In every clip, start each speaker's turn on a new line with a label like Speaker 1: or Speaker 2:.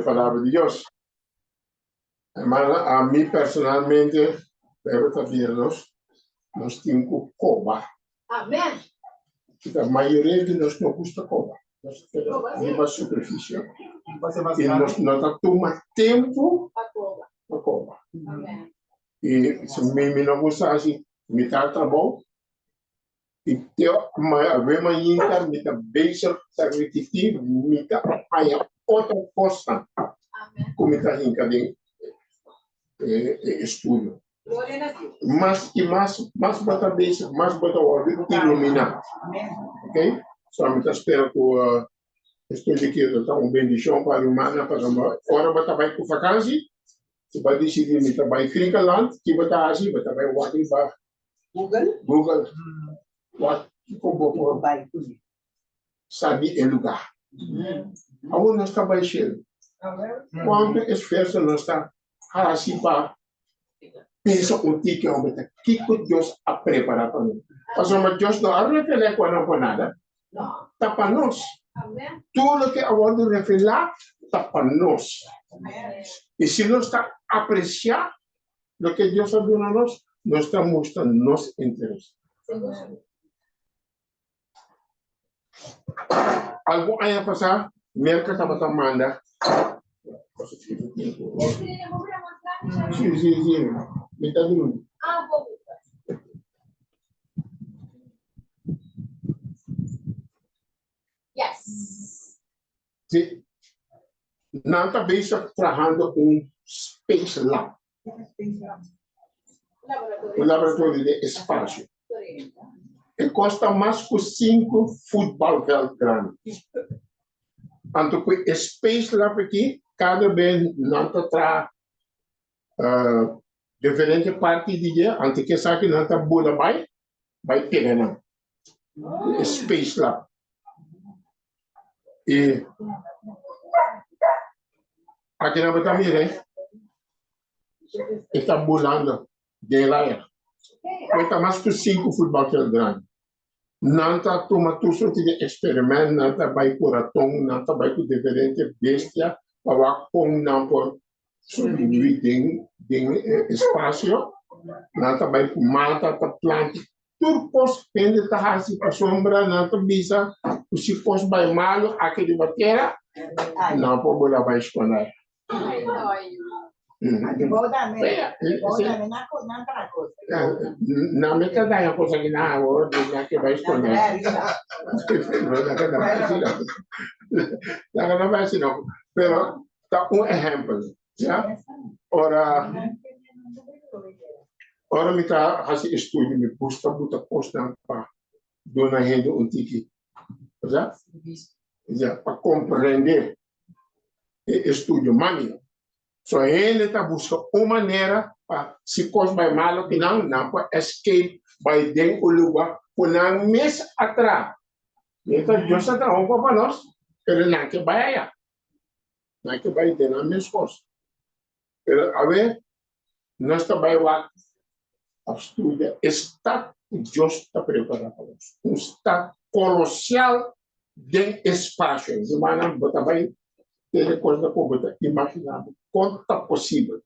Speaker 1: Palabra di Dios. Hermano, ami personalmente, Bijbel ta bisa nos, nos tin ku koba.
Speaker 2: Amen.
Speaker 1: Ta mayoria di nos no gusta koba. Nos ta keda riba superfisie i nos no ta tuma tempu
Speaker 2: Pa koba.
Speaker 1: pa koba.
Speaker 2: Amen.
Speaker 1: I si mi mi no gusta hasi mitar trabou i te awe mainta mi ta bezig ta ripití mi ta haña otro kosnan
Speaker 2: Amen.
Speaker 1: ku mi ta hinka den e estudio.
Speaker 2: Gloria na Dios.
Speaker 1: Mas i mas, mas bo ta bezig, mas bo ta wòrdu iluminá.
Speaker 3: Amen.
Speaker 1: Ok? So mi ta spera ku e studio aki lo ta un bendishon pa rumannan pasobra ora bo ta bai ku vakansi, si bo a disidí mi ta bai Griekenland, ki bo ta hasi? Bo ta bai wak riba
Speaker 3: Google.
Speaker 1: Google. Wak kiko bo por
Speaker 3: Bai kuné.
Speaker 1: sa di e lugá. Awor nos ta bai shelu. Kuantu esfuerso nos ta hasi pa pensa un tiki homber ta kiko Dios a prepará pa nos? Pasobra Dios no a revelá ku nan pa nada, ta pa nos. Tur loke a wòrdu revelá ta pa nos. I si nos ta apresiá loke Dios a duna nos, nos ta mustra nos interes. Algun aña pasá, Merka tabata manda. Sí, sí, sí. Mi ta drumi.
Speaker 2: Yes.
Speaker 1: Sí. Nan ta bezig trahando un space lab. Un laboratorio den espasio. E kosta mas ku sinku futbalvèlt grandi. Anto ku e space lab aki kada be nan ta traha diferente parti di dje, anto ke esaki nan ta bula bai, bai pega nan. E space lab. I aki nan bo ta mira e ta bulando den laer. Ku ta mas ku sinku futbalvèlt grandi. Nan ta tuma tur sorti di eksperiment, nan ta bai ku raton, nan ta bai ku diferente bestia pa wak kon nan por sobreviví den den espasio. Nan ta bai ku mata, ta planta tur kos hende ta hasi pasobra nan ta bisa ku si kos bai malu aki riba tera, nan por bula bai skonde. Nan mi ta daña kos aki nan awor nan ke bai skonde. Nan no bai hasi no, pero ta un ehèmpel, ya. Ora ora mi ta hasi estudio mi gusta buta kosnan pa duna hende un tiki, ya, ya, pa komprende e estudio mami. So hende ta buska un manera pa si kos bai malo ki nan, nan por escape bai den un luga ku nan mes a traha. Mientras Dios a traha un kos pa nos, pero nan ke bai aya. Nan ke bai den nan mes kos. Pero awe nos ta bai wak òf studia e stat ku Dios ta prepará pa nos. Un stat kolosial den espasio. Rumannan, bo ta bai tene kosnan ku bo ta imaginá bo kon ta posibel.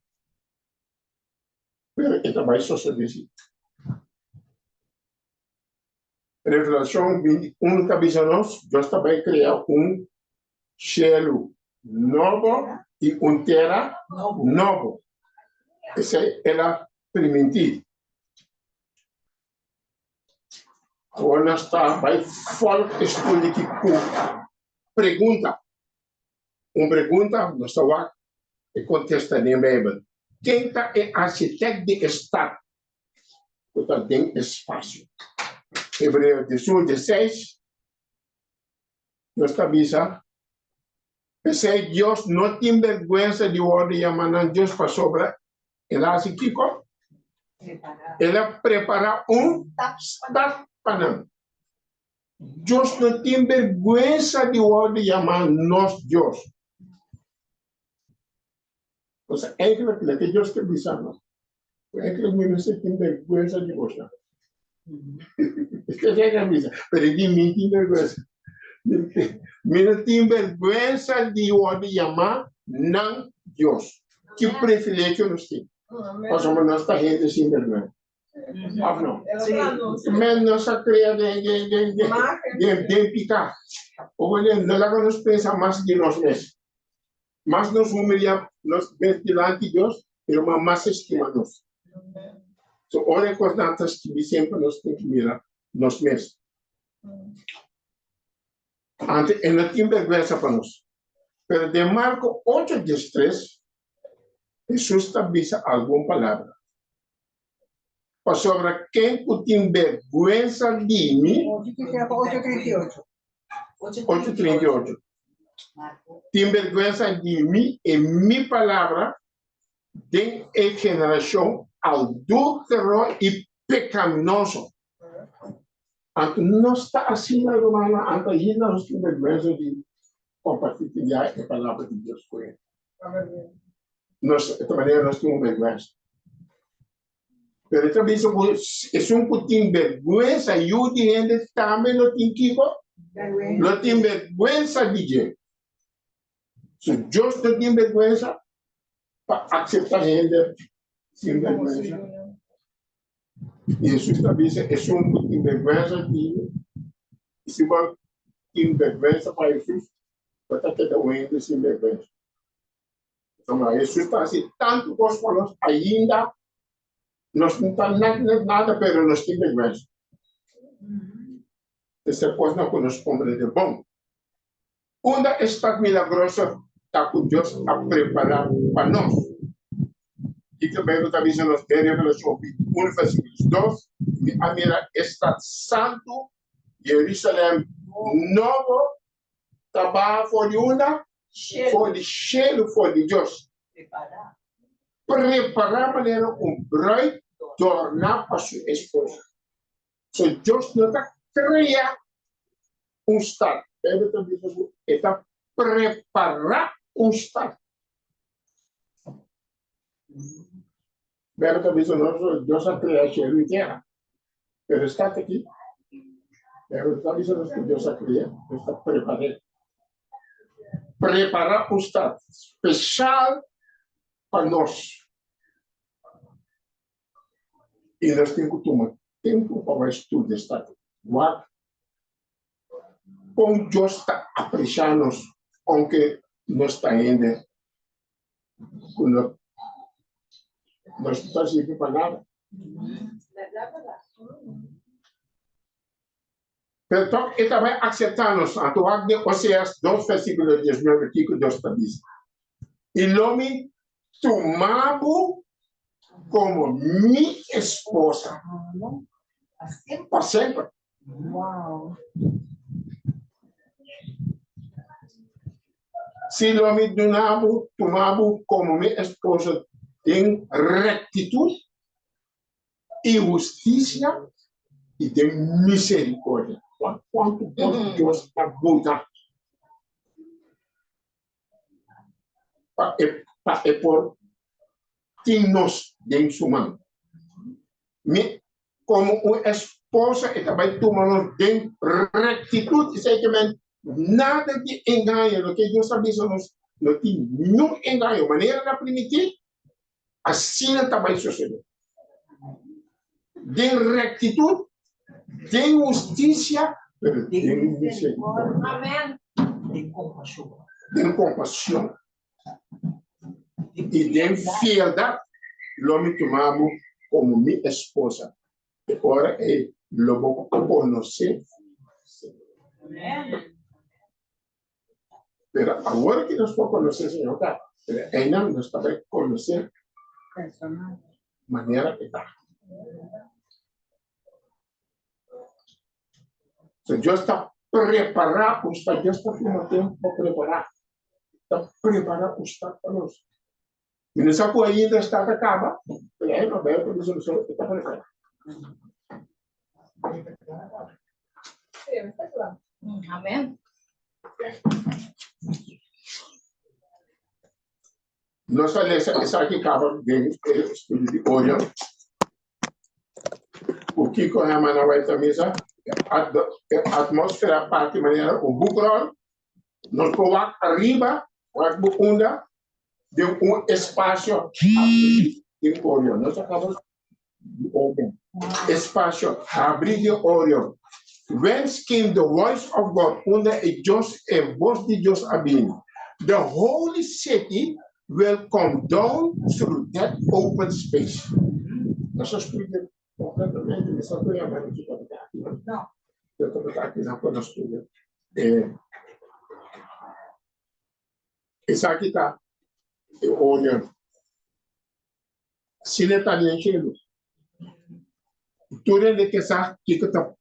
Speaker 1: Pero e ta bai sosodé si. Revelashon 21 ta bisa nos, Dios ta bai krea un shelu nobo i un tera nobo. Esei el a primintí. Awor nos ta bai fòlg e studio aki ku pregunta. Un pregunta nos ta wak e kontesta den Beibel. Ken ta e architèkt di e stat ku ta den espasio? Hebreo 11, 16. Dios ta bisa, P'esei Dios no tin bèrgwensa di wòrdu yamá nan Dios, pasobra el a hasi kiko? El a prepará un stat pa nan. Dios no tin bèrgwensa di wòrdu yamá nos Dios. Entonces, eigenlijk loke Dios ke bisa nos, ku eigenlijk mi mester tin bèrgwensa di boso. Esei ke bisa, pero di mi tin bèrgwensa. Mi no tin bèrgwensa di wòrdu yamá nan Dios. Ki privilegio nos tin. Pasobra nos ta hende sin bèrgwensa. Of no? Men nos a krea den den den den den den piká. Oye, no laga nos pensa mas di nos mes. Mas nos humilia nos mes dilanti Dios, pero mas estima nos. So ora e kosnan ta skibi semper nos tin ki mira nos mes. Anto e no tin bèrgwensa pa nos. Pero den Marko ocho diestres, Hesus ta bisa algun palabra. Pasobra ken ku tin bèrgwensa di mi, ocho trinta i ocho, tin bèrgwensa di mi i mi palabra den e generashon adúltero i pekaminoso. Anto nos ta asina, rumannan, anto ainda nos tin bèrgwensa di kompartí tin ya e palabra di Dios ku hende. Nos, e manera nos tin un bèrgwensa. Pero e ta bisa ku esun ku tin bèrgwensa, yu di hende tambe lo tin kiko? Lo tin bèrgwensa di dje. So Dios no tin bèrgwensa pa akseptá hende sin bèrgwensa. Hesus ta bisa, Esun ku tin bèrgwensa di mi, i si bo tin bèrgwensa pa Hesus, bo ta keda un hende sin bèrgwensa. Pasobra Hesus ta hasi tantu kos pa nos, ainda nos no ta nada, nada, pero nos tin bèrgwensa. Esei kosnan ku nos komprende bon. Unda e stat milagroso ta ku Dios a prepará pa nos? Kiko Beibel ta bisa nos den Revelashon 21 versíkulo 2? Mi a mira e stat santu, Yerusalèm nobo, ta baha for di unda? For di shelu, for di Dios. Prepará manera un brùit dòrná pa su esposo. So Dios no ta krea un stat. Beibel ta bisa ku e ta prepará un stat. Beibel ta bisa nos Dios a krea shelu i tera. Pero e stat aki, Beibel ta bisa nos ku Dios a krea, Dios ta prepar'é. Prepará un stat speshal pa nos. I nos tin ku tuma tempu pa bai studia esaki. Wak kon Dios ta apresiá nos ounke nos ta hende ku no nos no ta sirbi pa nada. Pero tòg e ta bai akseptá nos. Anto wak den Oseas dos versíkulo diesnuebe kiko Dios ta bisa, I lo mi tuma bo komo mi esposa pa semper. Si lo mi duna bo, tuma bo komo mi esposa den rektitut i hustisia i den misericordia. Wak kuantu kos Dios ta buta pa e pa e por tin nos den su man. Mi komo un esposa e ta bai tuma nos den rektitut, esei ke men nada di engaño, loke Dios a bisa nos no tin niun engaño, manera el a primiti Asina ta bai sosodé. Den rektitut, den hustisia, pero den miserikordia.
Speaker 2: Amen.
Speaker 3: Den kompashon.
Speaker 1: Den kompashon. I den fieldat lo mi tuma bo komo mi esposa. E ora ei lo bo konosé Señor.
Speaker 2: Amen.
Speaker 1: Pero awor ki nos por konosé Señor ta, pero einan nos ta bai konosé manera e ta. So Dios ta prepará un stad, Dios ta tuma tempu pa prepará, ta prepará un stad pa nos. I no sa ku ainda e stad a kaba, pero ei no bai pa bisa nos e ta prepará.
Speaker 2: Amen.
Speaker 1: Nos a lesa esaki kaba den e estudio di oyo. Ku kiko hermana White ta misa? E atmósfera parti manera un boekrol. Nos por wak ariba, wak bo unda. Den un espasio habrí den Orion. Nos a kaba di Orion. Espasio habrí den Orion. Whence came the voice of God, unda e Dios, e bos di Dios a bini. The holy city will come down through that open space. Nos a studia completamente, mi sa ku yama di tabata aki, no?
Speaker 2: No.
Speaker 1: Yo tabata aki nan ku nos studia. Eh, Esaki ta e orden. Asina e ta den shelu. Tur hende ke sa kiko ta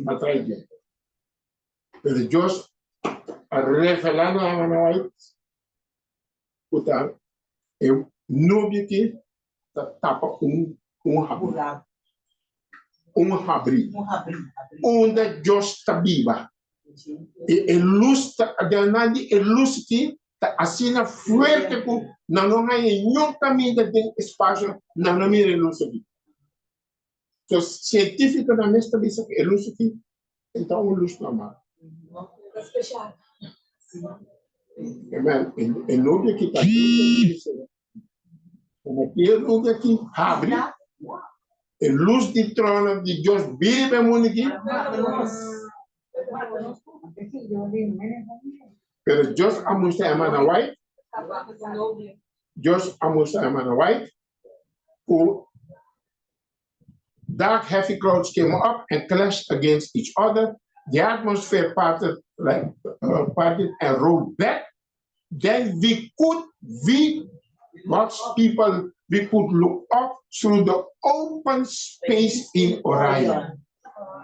Speaker 1: patrai dje. Pero Dios a revelá na Ana White ku ta e nubia ki ta tapa un un habri. Un habri. Unda Dios ta biba. E e lus ta adelnan di e lus ki ta asina fuerte ku nan no haña niun kaminda den espasio nan no mira e lus aki. So sientifikonan mes ta bisa ku e lus aki e ta un lus normal.
Speaker 2: Ta special.
Speaker 1: Amen. E nubia ki ta Como ki e nubia ki habri, e lus di trono di Dios biri pa e mundu aki. Pero Dios a mustra hermana White, Dios a mustra hermana White ku Dark heavy clouds came up and clashed against each other, the atmosphere parted like parted and rolled back, then we could we God's people we could look up through the open space in Orion.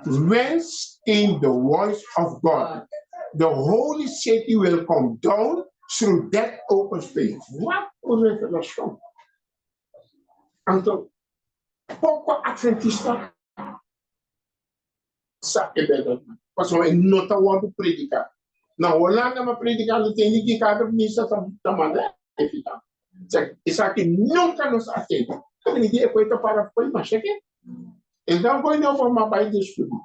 Speaker 1: Whence came the voice of God? The holy city will come down through that open space. Wat un revelashon! Anto, poko atventista sa e bèrdatnan, pasobra e no ta wòrdu prediká. Na Holanda mi a prediká, mi tende ki kada misa ta manda evitá. Esaki nunka nos a tende. Mi di e koe ta para fo'i masha ke. Enton koe no por mas bai deskubrí.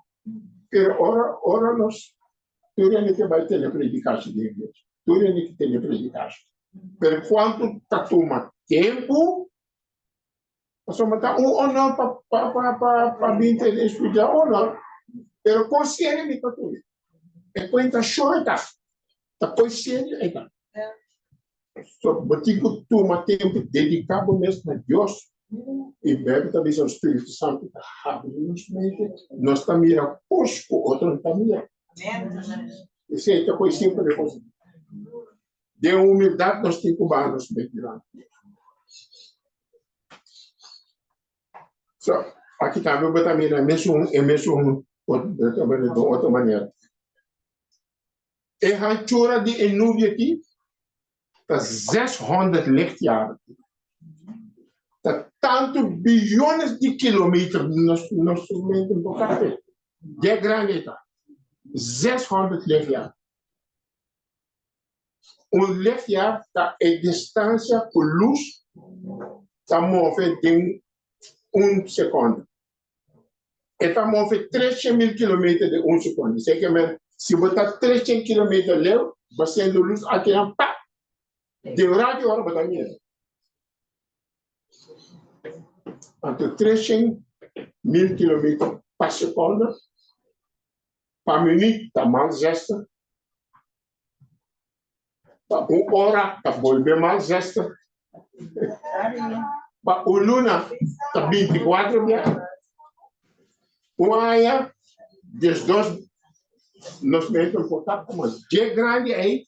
Speaker 1: Pero ora ora nos tur hende ke bai tende predikashi den iglesia, tur hende ke tende predikashi. Pero kuantu ta tuma tempu, pasobra ta un honor pa pa pa pa pa bin tende estudia honor, pero kon serio mi ta tuma? E kuenta short ta, ta koi serio e ta. So bo tin ku tuma tempu dediká bo mes na Dios i Beibel ta bisa Spiritu Santu ta habri nos mente, nos ta mira kos ku otro no ta mira. Esei ta koi simpel e kos. Den humildat nos tin ku baha nos mes dilanti. So, aki tambe bo ta mira e mesun e mesun di otro manera. E hanchura di e nubia aki ta 600 lichtjaren. Ta tantu billones di kilometer nos nos mente no por kapta. De grandi e ta. 600 lichtjaar. Un lichtjaar ta e distansia ku lus ta move den un sekonde. E ta move 300.000 kilometer den un sekonde. Esei ke men, si bo ta 300 kilometer leu, bo sende lus akinan, pap! Den radio ora bo ta mira. Anto 300.000 kilometer pa sekonde, pa minuut ta mal zestig, Pa un ora ta bolbe mas zestig. Pa un luna ta 24 bia. Un aña, 12. Nos mente no por kapta mas. Dje grandi ei.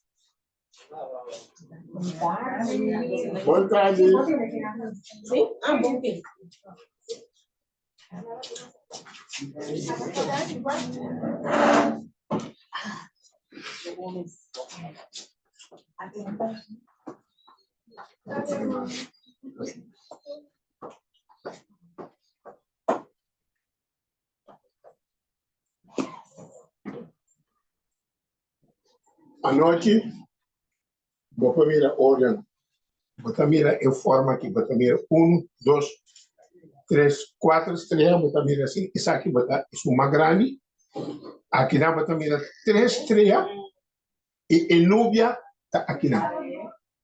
Speaker 1: Bon tardi.
Speaker 2: Sí? Ah, bon.
Speaker 1: Anochi bo por mira orden. Bo ta mira e forma aki. Bo ta mira un, dos, tres, kuater strea. Bo ta mira así. Esaki bo ta esun mas grandi. Akinan bo ta mira tres strea i e nubia ta akinan.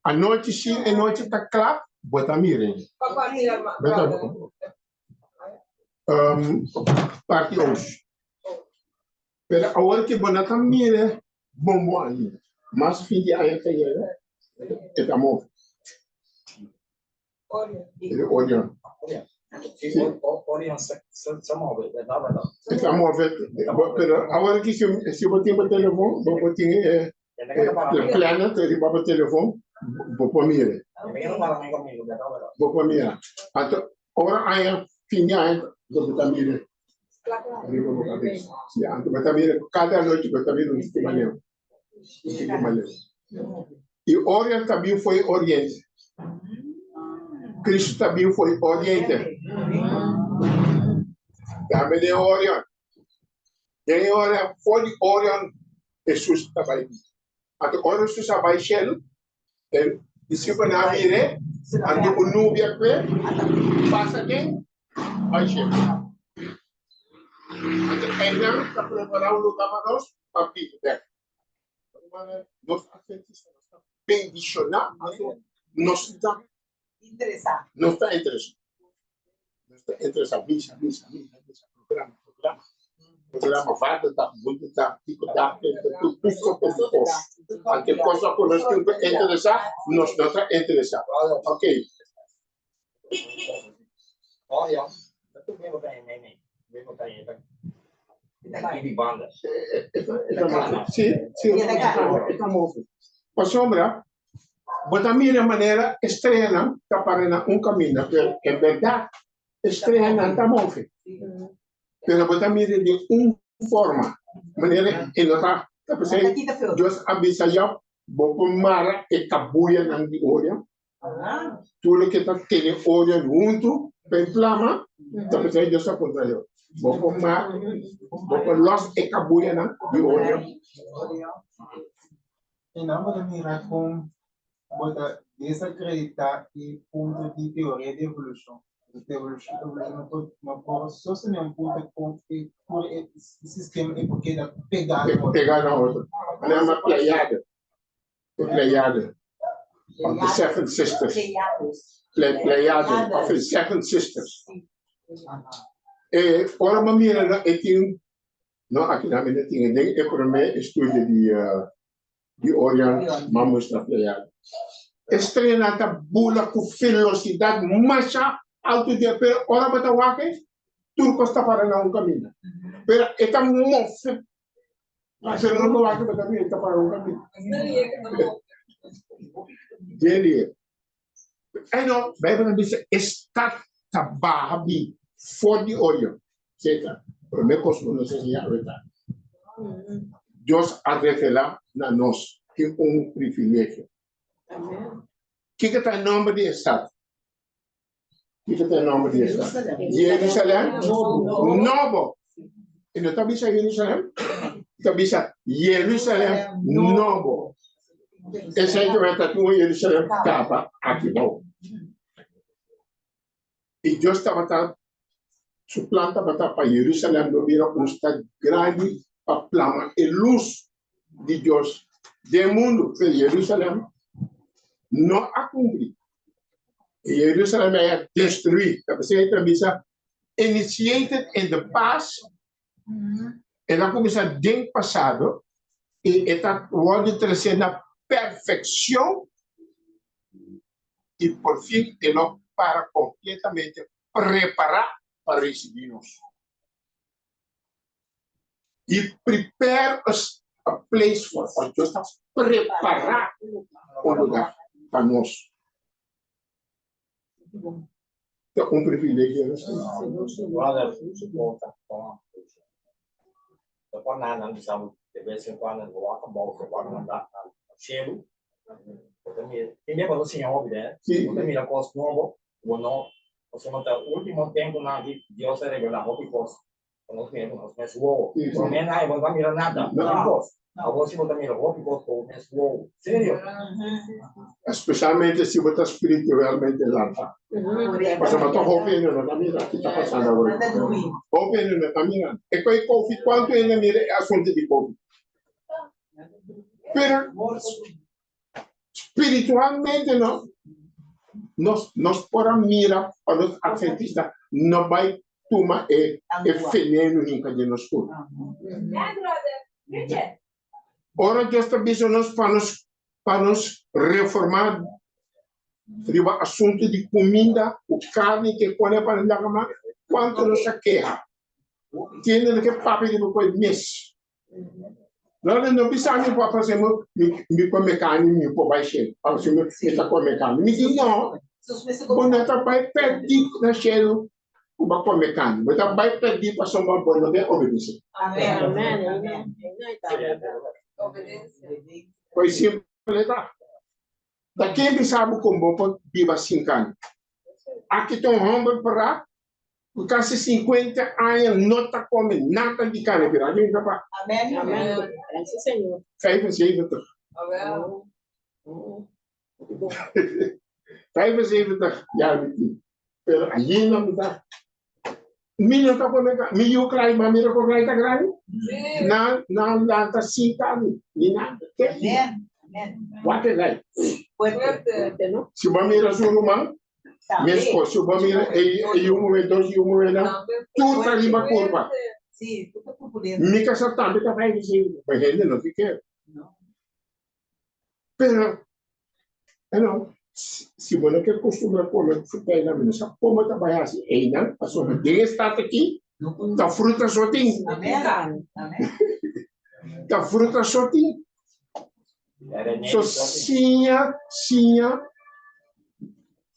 Speaker 1: Anochi si e nochi ta kla, bo ta mira. Parti oost. Pero awor ki bo no ta mira bon bon ainda. Mas fin di aña ta yega, e ta move. Orion.
Speaker 3: Sí, Orion se move, ¿verdad? ¿Verdad?
Speaker 1: E ta move, pero awor ki si bo tin bo telefon, bo tin e planet riba bo telefon, bo por mira. Bo por mira. Anto, ora aña, fin di aña, bo ta mira riba bo kabes. Sí, anto bo ta mira, kada anochi bo ta mira un tiki mas leu. Un tiki mas leu. I Orion ta bin fo'i oriente. Cristo ta bin fo'i oriente. Tambe den Orion. Den Orion, for di Orion, Jesus ta bai bin. Anto ora Jesus a bai shelu, e disipelnan a mir'é, anto un nubia kue pasa den bai shelu. Anto einan ta prepará un lugá pa nos pa bini bèk. Nos adventista nos ta bendishoná pasobra nos ta
Speaker 2: Interesá.
Speaker 1: Nos ta interesá. Nos ta interesá misa, misa, misa, misa, programa, programa. Programa vaderdag, moederdag, kiko dag, tur tur sorto di kos. Ante kos ku nos tin ku interesá, nos no ta interesá. Ok.
Speaker 3: Oh ja, dat doet meer wat hij nee nee. Meer wat hij die banden.
Speaker 1: Sí, sí, e ta move. Pasobra, bo ta mira manera e streanan ta para na un kaminda, pero en bèrdat e streanan ta move. Pero bo ta mira di un forma, manera e no ta. Ta p'esei Dios a bisa Job, bo por mara e kabuyanan di oria, tur loke ta tene oria huntu pa e plama, ta p'esei Dios a puntra Job, bo por mara, bo por lòs e kabuyanan di oria?
Speaker 4: E nan bo ta mira kon bo ta desakreditá e punto di teoria di evolushon. Evolushon no por no por sostené un punto kon e tur e sistema e por keda pegá na otro.
Speaker 1: Pegá na otro. Nan yama pleiade. E pleiade of the seven sisters. Pleiade of the seven sisters. E ora bo mira nan e tin No, aki nan mi no tin e. Den e promé estudio di di Orion m'a mustra Pleiade. E streanan ta bula ku velosidat masha altu dia, pero ora bo ta wak ei, tur kos ta para na un kaminda. Pero e ta move, pero no bo wak bo ta mira e ta para un kaminda. Dje E no, Bijbel a bisa e stad ta baha bin for di Orion. Seta, prome kos ku nos a siña awe ta, Dios a revelá na nos tin un privilegio. Kiko ta e nomber di e stad? Kiko ta e nomber di e stad? Jerusalem Nobo. E no ta bisa Jerusalem, e ta bisa Jerusalem Nobo. Esei ta ta un Jerusalem kaba aki bou. I Dios tabata, su plan tabata pa Jerusalem lo bira un stad grandi pa plama e lus di Dios den mundu. Pero Jerusalem no a kumpli. E Jerusalem a destruí. Ta p'esei ta bisa initiated in the past, el a kuminsá den pasado i e ta wòrdu tresé na perfekshon i por fin e lo para kompletamente prepará pa risibí nos. He prepare us a place for us. Dios ta prepará un lugá pa nos. Ta un privilegio nos tin.
Speaker 3: Brother, bota con Ta por nan bisa bo de vez en cuando bo wak abou, bo wak na cielo. Bo ta mira, tin bia bo ta siña hopi de, bo ta mira cos nobo, bo no, pasobra ta ultimo temponan aki Dios a revela hopi cos pa nos mira ku nos mes wowo. Prome nan bo no ta mira nada, hopi cos. Awor si bo ta mira hopi cos ku bo mes wowo. Serio.
Speaker 1: Especialmente si bo ta spiritualmente lanta. Pasobra ta hopi hende no ta mira ki ta pasando awor. Hopi hende no ta mira. E koe Covid, kuantu hende a mira e asuntu di Covid? Pero Spiritualmente no, nos, nos por a mira pa nos adventista no bai tuma e, e veneno hinka den nos kurpa. Ora Dios ta bisa nos pa nos, pa nos reformá riba asuntu di kuminda ku karni ke pone pa nos laga mas, kuantu nos ta keha? Tiene ke papia riba ku e mes. No, no bisa mi pa pasé mi, mi, mi come carne, mi por bai shelu. Pa pasé mi, mi ta come carne. Mi di no, bo no ta bai perdí na shelu ku bo come carne. Bo ta bai perdí pasobra bo no ke obedesé.
Speaker 2: Amen. Amen. Amen. Obedensia.
Speaker 1: Pues simple ta. Ta ken bisa bo kon bo por biba sin carne? Aki ta un homber pará Ku kasi 50 aña no ta kome nada di karni bira. Algin ta pa?
Speaker 2: Amen. Amen. Gracias, Señor.
Speaker 1: 75. 75 jaar mi tin. Pero ainda mi ta mi no ta kome karni. Mi yu klai, ma mira kon klai ta grandi. Nan nan lanta sin karni ni nada.
Speaker 5: Amen. Amen.
Speaker 1: What a life.
Speaker 5: Fuerte.
Speaker 2: Fuerte, no?
Speaker 1: Si bo mira su ruman, Meskos, si bo mira e e yu muhé, dos yu muhénan, tur ta riba kurpa.
Speaker 5: Sí, tur ta kurpulento.
Speaker 1: Mi kasa tambe ta bai disi, ma hende no ke kere.
Speaker 5: No.
Speaker 1: Pero, you know, si bo no ke kustumbra kome fruta einan, mi no sa komo ta bai hasi einan, pasobra den e stat aki, ta fruta so tin.
Speaker 5: Amen. Amen.
Speaker 1: Ta fruta so tin. So siña, siña.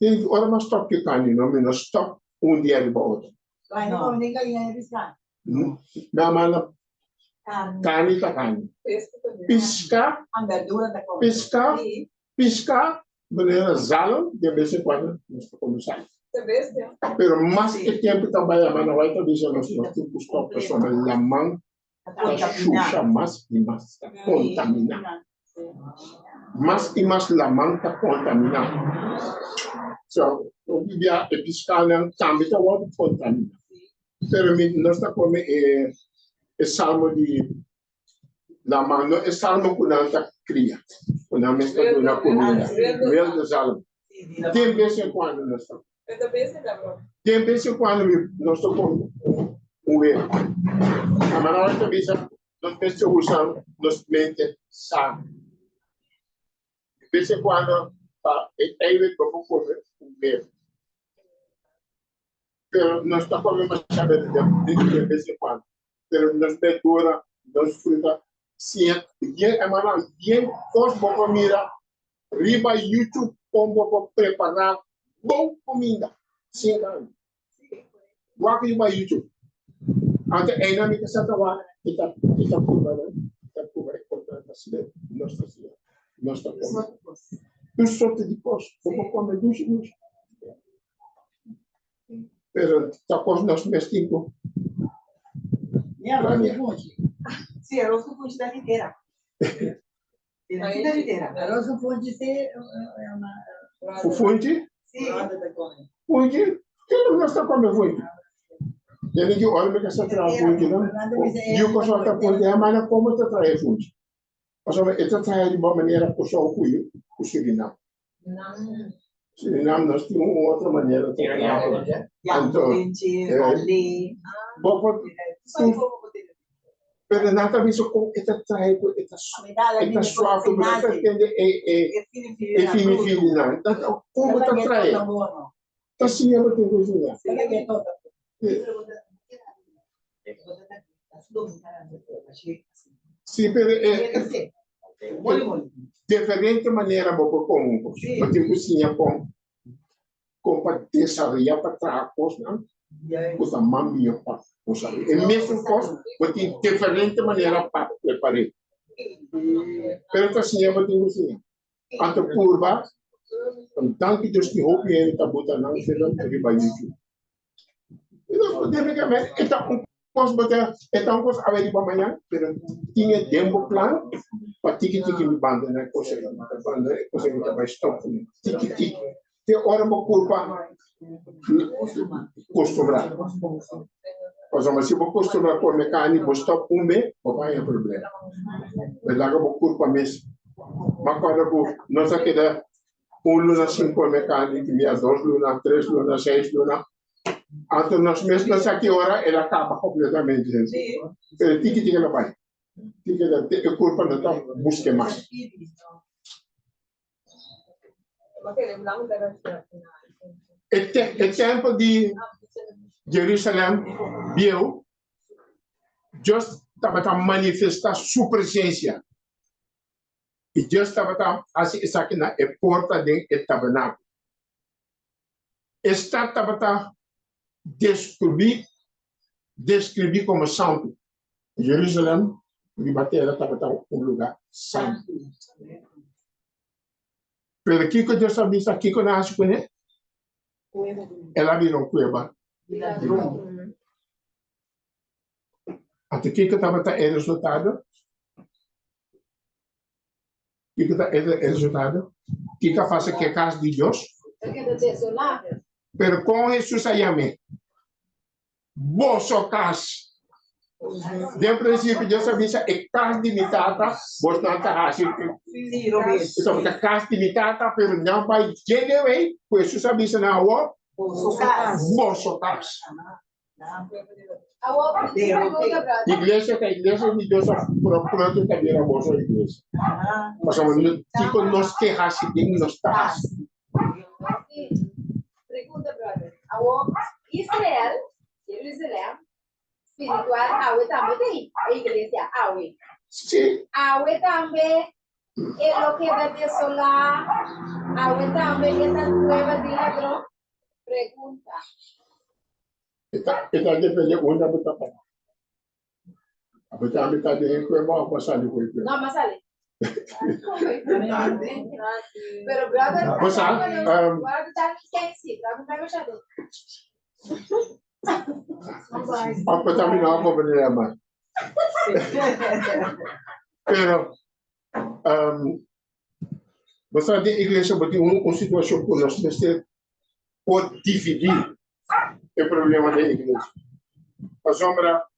Speaker 1: Tin ora mas stop ki kani no, mi no stop un dia riba otro.
Speaker 5: Ay, no come ni gallina ni pisca.
Speaker 1: Na manda kani ta kani. Pisca, pisca, pisca, manera zalm, de vez en cuando nos ta come zalm. Pero mas e tempo ta bai, hermano, bai ta bisa nos, nos tin ku stop pasobra laman ta shusha mas i mas, ta kontaminá. Mas i mas laman ta kontaminá. So, hopi bia e piskánan tambe ta wòrdu kontaminá. Pero mi, nos ta kome e, e salmo di laman, no e salmo ku nan ta kria, ku nan mes ta duna kuminda, wilde zalm. Den bes en kuando nos ta Den bes en kuando mi nos ta kome un wea. Amara ora ta bisa nos mester usa nos mente sano. De bes en kuando pa e eiwit bo por kome un wea. Pero nos ta kome masha bes de bes en kuando. Pero nos berdura, nos fruta, siña yen hermano yen kos bo por mira Riba YouTube kon bo por prepará bon kuminda sin karni. Wak riba YouTube. Anto einan mi ta seta wak i ta i ta purba nan, i ta purba e kontra ta siña, nos ta siña, nos ta kome. Tur sorte di kos bo por kome dushi dushi. Pero ta kos nos mes tin ku
Speaker 5: Mi arroz ku funchi. Sí, arroz ku funchi ta litera. Arroz ku funchi sí é una.
Speaker 1: Ku funchi?
Speaker 5: Sí.
Speaker 1: Funchi? Kende nos ta kome funchi? Tene ki ora mi ka sa traha funchi no. Yu kòrsou ta puntra e hermana komo ta traha e funchi. Pasobra e ta traha di bo manera kòrsou ku yu ku Surinam. Surinam nos tin un otro manera ta traha. Anto bo por Pero nan ta bisa kon e ta trae ku e ta e ta suave ku nan ta tende e e e fini fini nan. Kon bo ta trae? Ta siña bo tin ku siña. Si pero e diferente manera bo por kome un kos. Bo tin ku siña kon kon pa desaroyá pa traha kosnan ku ta mas mihó pa bo salú. E mesun kos bo tin diferente manera pa prepar'é. Pero ta siña bo tin ku siña. Anto purba, danki Dios tin hopi hende ta buta nan film riba YouTube. I nos por definitivamente e ta un kos bo ta e ta un kos awe riba mañan, pero tin e den bo plan pa tiki tiki mi bandona e kos ei, mi ta bandona e kos ei, mi ta bai stop ku mi, tiki tiki, te ora bo kurpa kustumbrá. Pasobra si bo kustumbrá kome karni bo stop un be, bo ta haña problema. Bo laga bo kurpa mes. Mi a kòrda ku nos a keda un luna sin kome karni, tin bia dos luna, tres luna, seis luna. Anto nos mes no sa ki ora el a kaba kompletamente. Pero tiki tiki el a bai. Tiki e kurpa no ta busk'é mas. E tèmpel di Jerusalèm bieu, Dios tabata manifestá su presensia, i Dios tabata hasi esaki na e porta den e tabernákulo. E stat tabata deskribí deskribí komo santu. Jerusalèm riba tera tabata un lugá santu. Pero kiko Dios a bisa? Kiko nan a hasi kuné? El a bira un kueba di ladron. Anto kiko tabata e resultado? Kiko ta e resultado? Kiko a pasa ku e kas di Dios? Pero kon Hesus a yam'é? Boso kas. Den prinsipio Dios a bisa, e kas di mi Tata, bosnan ta hasi. Esaki ta kas di mi Tata, pero nan bai dje wei ku Hesus a bisa nan awor, boso kas. Iglesia ta iglesia di Dios pero pronto ta bira boso iglesia. Pasobra kiko nos ke hasi den nos ta hasi.
Speaker 6: Pregunta, brother. Awor, Israel, Jerusalem, spiritual, awe tambe ta e iglesia, awe.
Speaker 1: Sí.
Speaker 6: Awe tambe e lo keda desolá, awe tambe e ta kueba di ladron. Pregunta.
Speaker 1: E ta, e ta depende unda bo ta para. Abo tambe ta den e kueba of bo a sali for e kueba?
Speaker 6: No, m'a sali. Pero brother,
Speaker 1: Bo sa,
Speaker 6: brother ta lisensi, brother ta gosha de.
Speaker 1: Of bo tambe no a comprende mas. Pero, bo sa den iglesia bo tin un situacion cu nos mester por dividí e problema den iglesia. Pasobra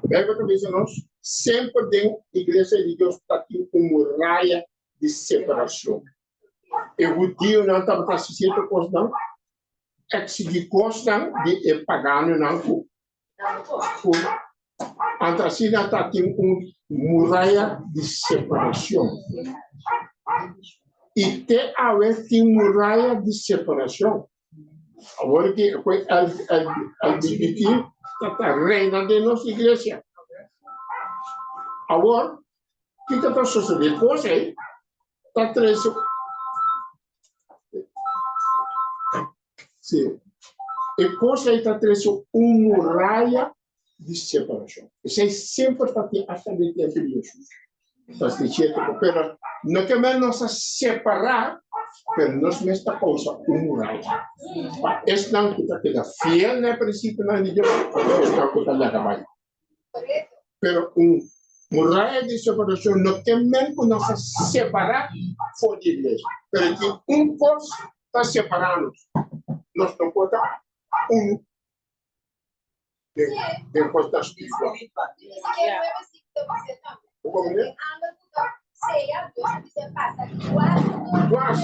Speaker 1: Bijbel ta bisa nos, semper den iglesia di Dios ta tin un muraya di separacion. E hudionan tabata hasi cierto cosnan, exigi cosnan di e paganonan cu Ku anto asina ta tin un muraya di separashon. I te awe tin muraya di separashon. Awor ki ku LGBT ta ta reina den nos iglesia. Awor, kiko ta sosodé? Kos ei ta trese. Sí. E kos ei ta trese un muraya di separashon. Esei semper ta tin asta den tempu di Hesus. Ta si sierto ku pero no ke men nos a separá, pero nos mes ta kousa un muraya. Pa esnan ku ta keda fiel na e prinsipionan di Dios, pa esnan ku ta laga bai. Pero un muraya di separashon no ke men ku nos a separá for di iglesia. Pero tin un kos ta separá nos. Nos no por ta un den kosnan spiritual. Bo komprendé? Dwas.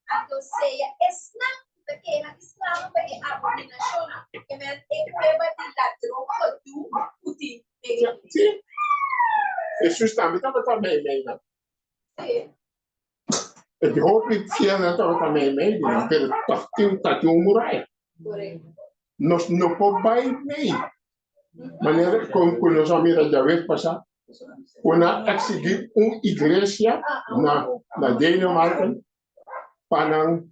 Speaker 6: Anto sea esnan ku ta keha i sklama pa e abominashonnan, ke men e kueba di ladron fodú ku tin den e
Speaker 1: Sí. Hesus tambe tabata meimei nan.
Speaker 6: Sí.
Speaker 1: E di hopi fielnan tabata meimei di nan, pero tòg tin ta tin un muraya.
Speaker 6: Korekto.
Speaker 1: Nos no por bai mei. Manera kon ku nos a mira djawe pasá, ku nan a eksigí un iglesia na na Denemarken pa nan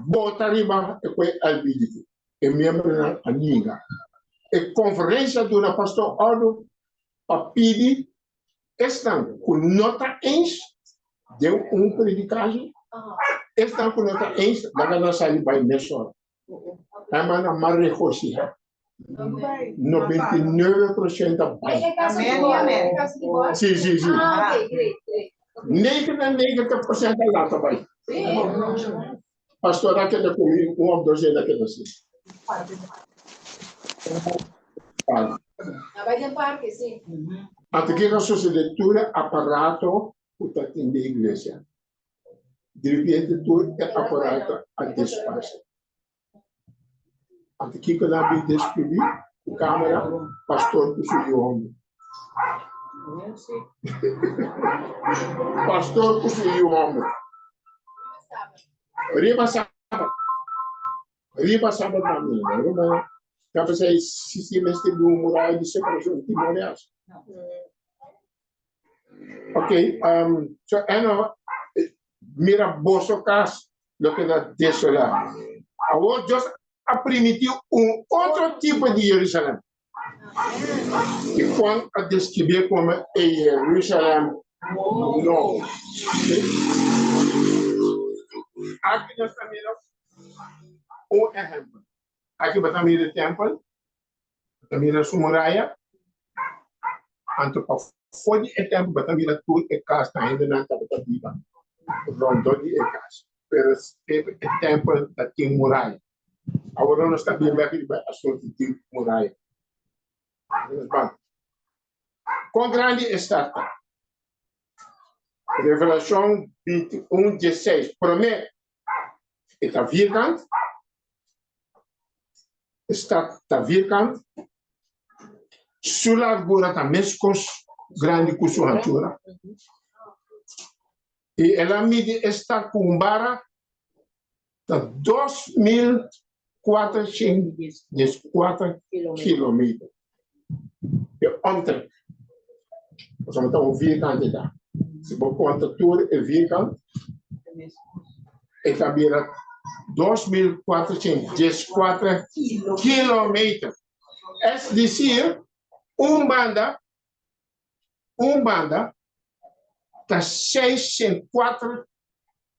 Speaker 1: bota riba e kue LGBT. E miembronan a ninga. E konferensia duna pastor òrdu pa pidi esnan ku no ta eens den un predikashi, esnan ku no ta eens laga nan sali bai mesora. Hermana m'a regosihá. 99% a bai. Sí, sí, sí. 99% a lata bai. Pastor a keda ku mi un òf dos hende a keda sin. Parke.
Speaker 6: A bai den parke, sí.
Speaker 1: Anto kiko a sosodé? Tur e aparato ku ta tin den iglesia, diripiente tur e aparato a disparsé. Anto kiko nan a bin deskribí ku kamera? Pastor ku su yu hòmber. Pastor ku su yu hòmber. Riba sabat. Riba sabat nan mira. Riba ta pensá si si mester di un muraya di separashon timonias. Ok, um, so eno mira boso kas lo keda desolá. Awor Dios a primiti un otro tipo di Jerusalem. I Juan a describié como e Jerusalem nobo. Aki nos ta mira un ehempel. Aki bo ta mira e tempel, bo ta mira su muraya. Anto pafó di e tempel bo ta mira tur e kasnan, hendenan tabata biba rondó di e kas. Pero e tempel ta tin muraya. Awor nos ta bin bek riba e asuntu di muraya. Nos ban. Kon grandi e stat ta? Revelashon 21, 16. Promé, e ta vierkant. E stat ta vierkant. Su largura ta meskos grandi ku su hanchura. I el a midi e stat ku un bara ta 2414 kilometer. E omtrek. Pasobra ta un vierkante ta. Si bo konta tur e vierkant, e ta bira 2414 kilometer. Es decir, un banda Un banda ta 604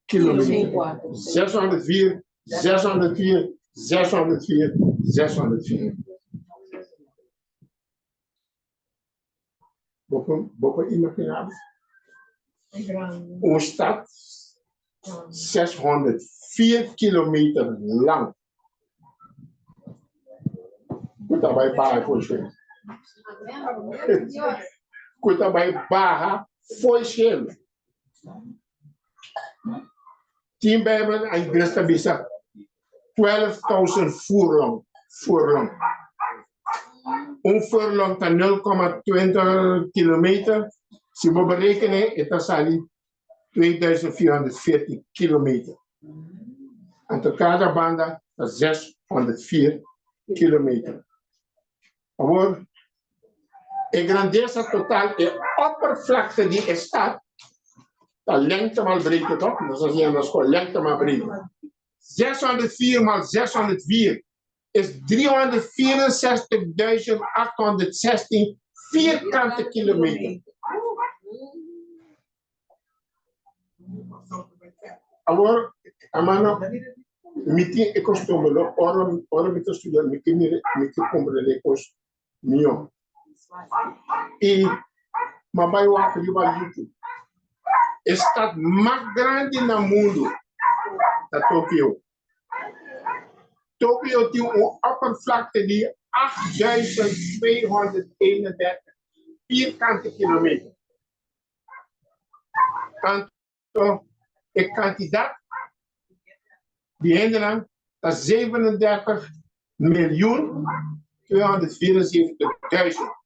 Speaker 1: kilometer. 604, 604, 604, 604. Bo por, bo por imaginá bo? Un stad 604 kilometer lang. Ku ta bai baha for shelu. Ku ta bai baha for shelu. Tin Bijbel a ingles ta bisa 12,000 furlong, furlong. Un furlong ta 0,20 kilometer. Si bo berekenen, e ta sali 2440 kilometer. Anto kada banda ta 604 kilometer. Awor, e grandesa total, e oppervlakte di e stad, ta lengte maal breedte, toch? Nos a siña na skol, lengte maal breedte. 604 maal 604 is 364.816 vierkante kilometer. Awor, hermano, mi tin e costumber, no? Ora, ora mi ta studia, mi ke mira, mi ke comprende e cos mihó. I m'a bai wak riba YouTube. E stad mas grandi na mundu ta Tokio. Tokio tin un oppervlakte di 8231 vierkante kilometer. Tanto e kantidat di hendenan ta 37 miljoen 274 duizend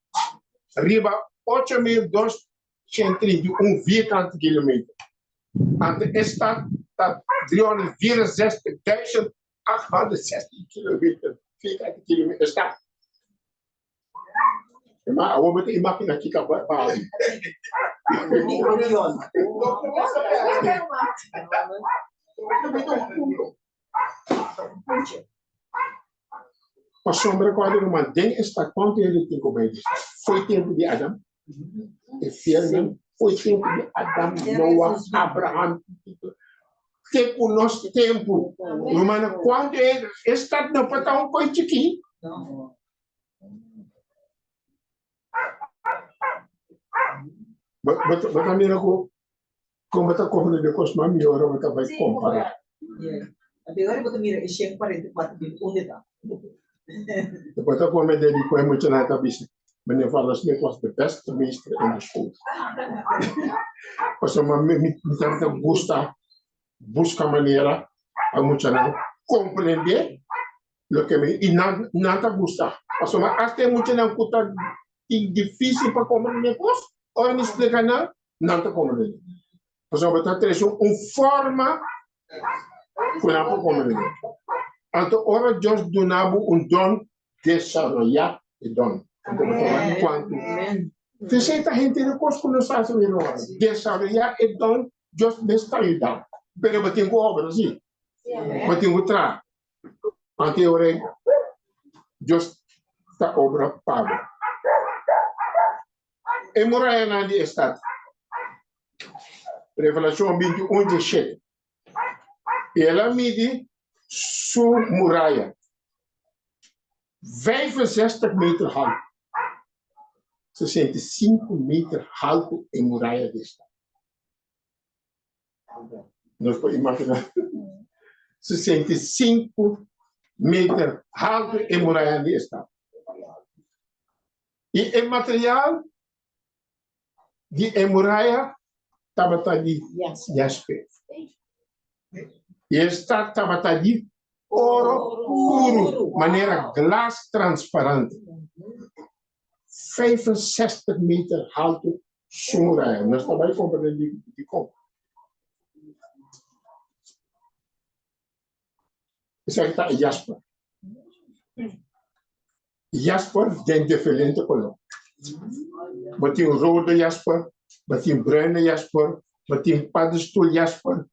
Speaker 1: riba 8.231 vierkante kilometer. Anto e stad ta 364.816 kilometer, vierkante kilometer stad. Ma awor bo ta imagina kiko a bali. Pasobra ku a ruman den e stad kuantu hende tin ku bai di stad? Foi tempu di Adam, e fielnan, foi tempu di Adam, Noa, Abraham, te ku nos tempu. Rumannan, kuantu hende, e stad no por ta un koi chikí. Bo ta mira ku kon bo ta komprende kos mas mihor ora bo ta bai kompará.
Speaker 5: Anto ora bo ta mira e 144 mil unda e ta?
Speaker 1: Depois ta comprende di con e muchanan ta bisa, Meneer Van der Smit was de beste meester in de school. Pasobra mi mi tabata gusta busca manera pa muchanan comprende loke mi y nan nan ta gusta. Pasobra hasta e muchanan cu ta tin dificil pa comprende cos, ora mi splica nan, nan ta comprende. Pasobra ta trece un forma ku nan por komprendé. Anto ora Dios duna bo un don, desaroyá e don. Anto bo ta wak kuantu. P'esei ta henter e kos ku nos ta hasi wini ora. Desaroyá e don, Dios mes ta yuda bo. Pero bo tin ku obra, sí. Bo tin ku traha. Anto e ora ei Dios ta obra pa bo. E murayanan di e stat. Revelashon 21 17. I el a midi su muraya, 65 meter haltu, 65 meter haltu e muraya di e stat. Nos por imaginá 65 meter haltu e muraya di e stat. I e material di e muraya tabata di jaspe. I e stat tabata di oro puru, manera glas transparante. 65 meter haltu su muraya. Nos ta bai komprendé dikon. Esaki ta e jasper. Jasper den diferente koló. Bo tin rode jasper, bo tin bruine jasper, bo tin paddenstoel jasper,